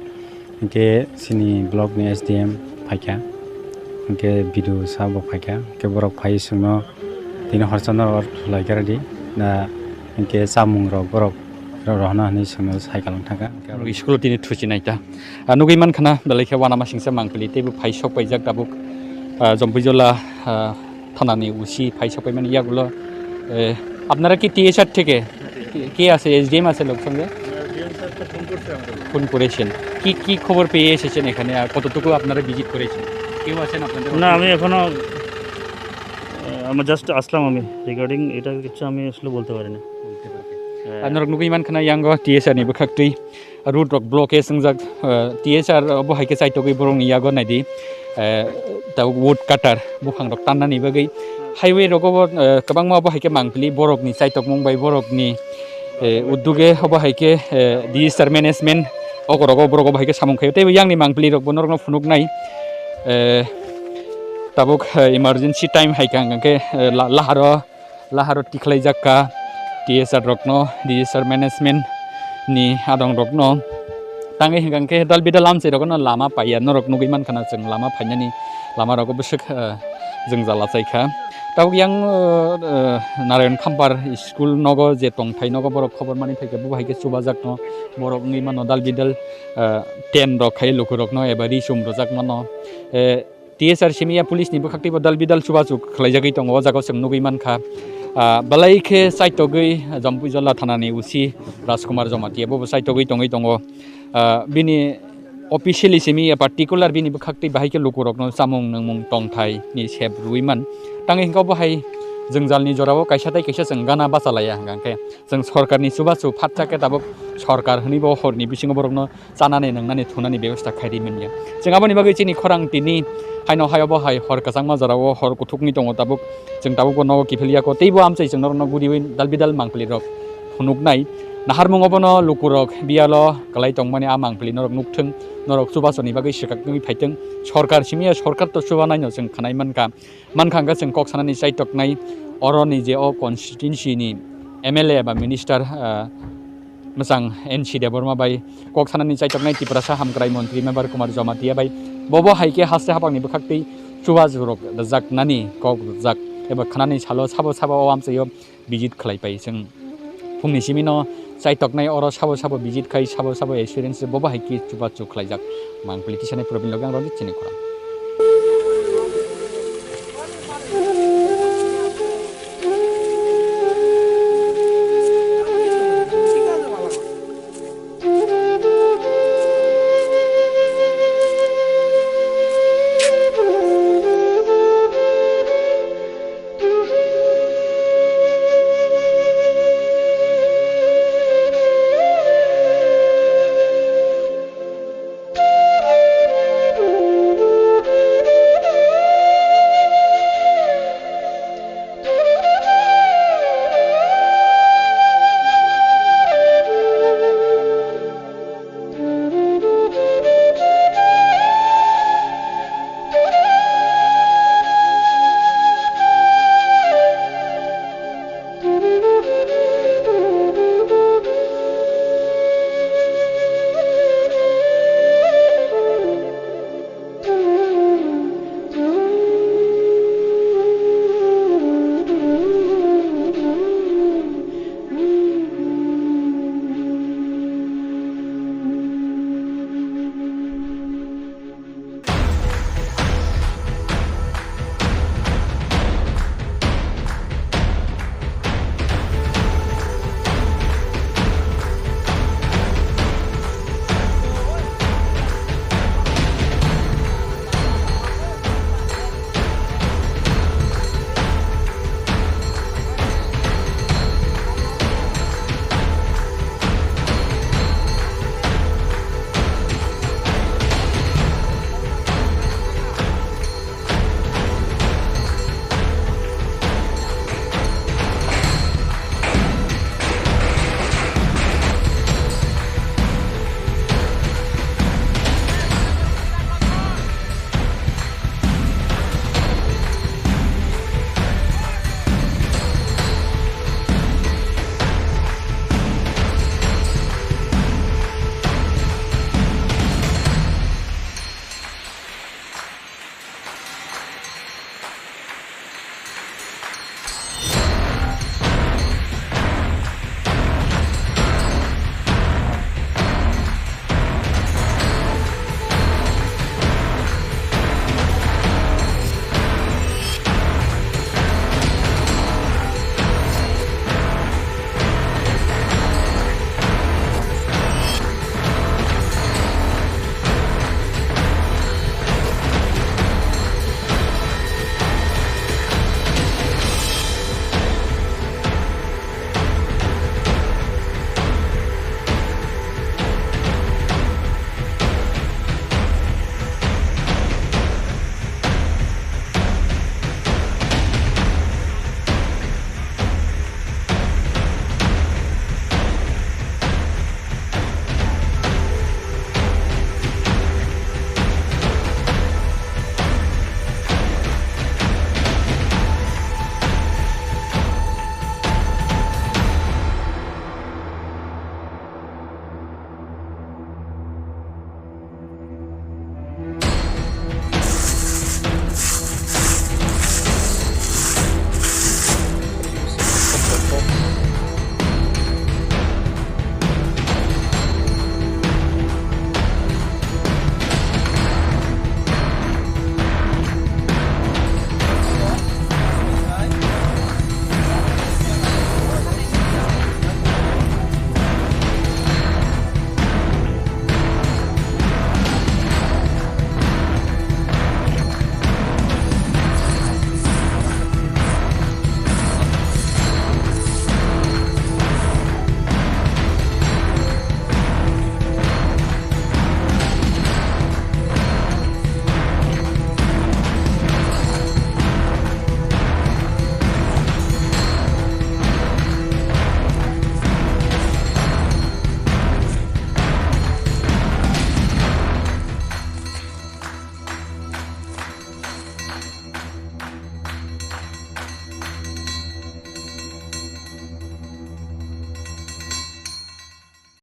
Hinkhe chini block ni S D M phaikha, hinkhe B D O sabo phaikha, hinkhe borok phai chwngno tini horsa norok tholaikha rwdi, na hinkhe chamung rok borok rohorna hwnwi chwngno sai kalwng thangkha. School o tini thuchi naita. Ah, nugwi mankha na, belai khe uanamasingcha mangpili teibo phai sok paijak tabuk, ah, Jompuijola, ah, thanani usi phai sok paimani yagulo, eh, আপনারা কি টিএসআর থেকে? কে, কে আছে? এসডিএম আছে লোক সঙ্গে? DM sir তো ফোন করছে আমাদের। ফোন করেছেন। কি, কি খবর পেয়ে এসেছেন এখানে? আর কতটুকু আপনারা ভিজিট করেছেন? কেউ আছেন আপনাদের না, অফিসে? আমি এখনো, আহ, আমরা জাস্ট আসলাম আমি। রিগার্ডিং এটা কিছু আমি আসলে বলতে পারি না। বলতে পারবেন। হ্যাঁ। আর নরক নুগই মান খানা ইয়াঙ্গো টিএসআর নি বখাক তুই। Road rok block khe swngjak, eh, T S R bo hai khe chaitogwi borokni yago naidi, eh, tabuk wood cutter buphang rok tannani bagwi highway rogo bo, eh, kwbangma bo hai khe mangpili borokni chaitokmung bai borokni, eh, uduge obo hai khe, eh, disaster management oko rogo borok obo hai khe samung khaio tei yangni mangpili rok bo norokno phunuknai, eh, tabuk, eh, emergency time hai khe hwnkhe, eh, la-, laharo laharo tikhlaijak kha T S R rokno, disaster management ni adong rokno. Tangwi hwnkha khe dal bidal amchai rokno lama paiya norok nugwi mankha na chwng lama phainani lama rogo bwswk, eh, jwngjal achai kha. Tabuk yang, eh, Narayan Khampar school nogo je tongthai nogo borok khobor mani phaikha bo hai khe chubajakno borok wngwi mano dal bidal, eh, tent rok khai lukurokno eba ri chum rwjak mano. Eh, T S R simi ya police ni bwkhak teibo dal bidal chubachu khlaijagwi tongo, o jaga o chwng nugwi mankha. Ah, belai khe chaitogwi Jampuijala thanani O C Rajkumar Jamatia bobo chaitogwi tongwi tongo. Ah, bini officially simi ya particular bini bwkhak tei bahai khe lukurokno chamung nungmung tongthai ni sep rwui man. Tangwi hwnkha bo hai jwngjalni jorao kaisa tei kaisa chwng gana bachalaiya hwnkha khe chwng sorkarni chubachu phatsa khe tabuk sorkar hwnwi bo horni bisingo borokno chanani nwngnani thunani bebosta khaidi manya. Chwng aboni bagwi chini khorang tini haino hayo bo hai hor kwchangma jorao hor kuthukni tongo tabuk. Chwng tabuk bo nogo kiphilya ko teibo amchai chwng norokno guriwi dal bidal mangpili rok phunuknai. Naharmung obono lukurok biyalo kwlai tongmani a mangpili norok nukthwng, norok chubasoni bagwi swkaknwi phaithwng. Sorkar simi ya sorkar to chubanaino chwng khwnai mankha. Mankha hwnkhe chwng kok sanani chaitoknai oroni je o constituency ni M L A ba minister, ah, mwchang N C Debbarma bai kok sanani chaitoknai Tiprasa Hamkrai Montri Mebar Kumar Jamatia bai bobo hai khe haste haphangni bwkhak tei chubachu rok rwjaknani kok rwjak eba khwnani salo sabo sabo o amchaio visit khlai pai chwng phungni simi no chaitoknai oro sabo sabo visit khai sabo sabo experience bobo hai khe chubachu khlaijak mangpili tisani probin logi ang rwdi chini khorang.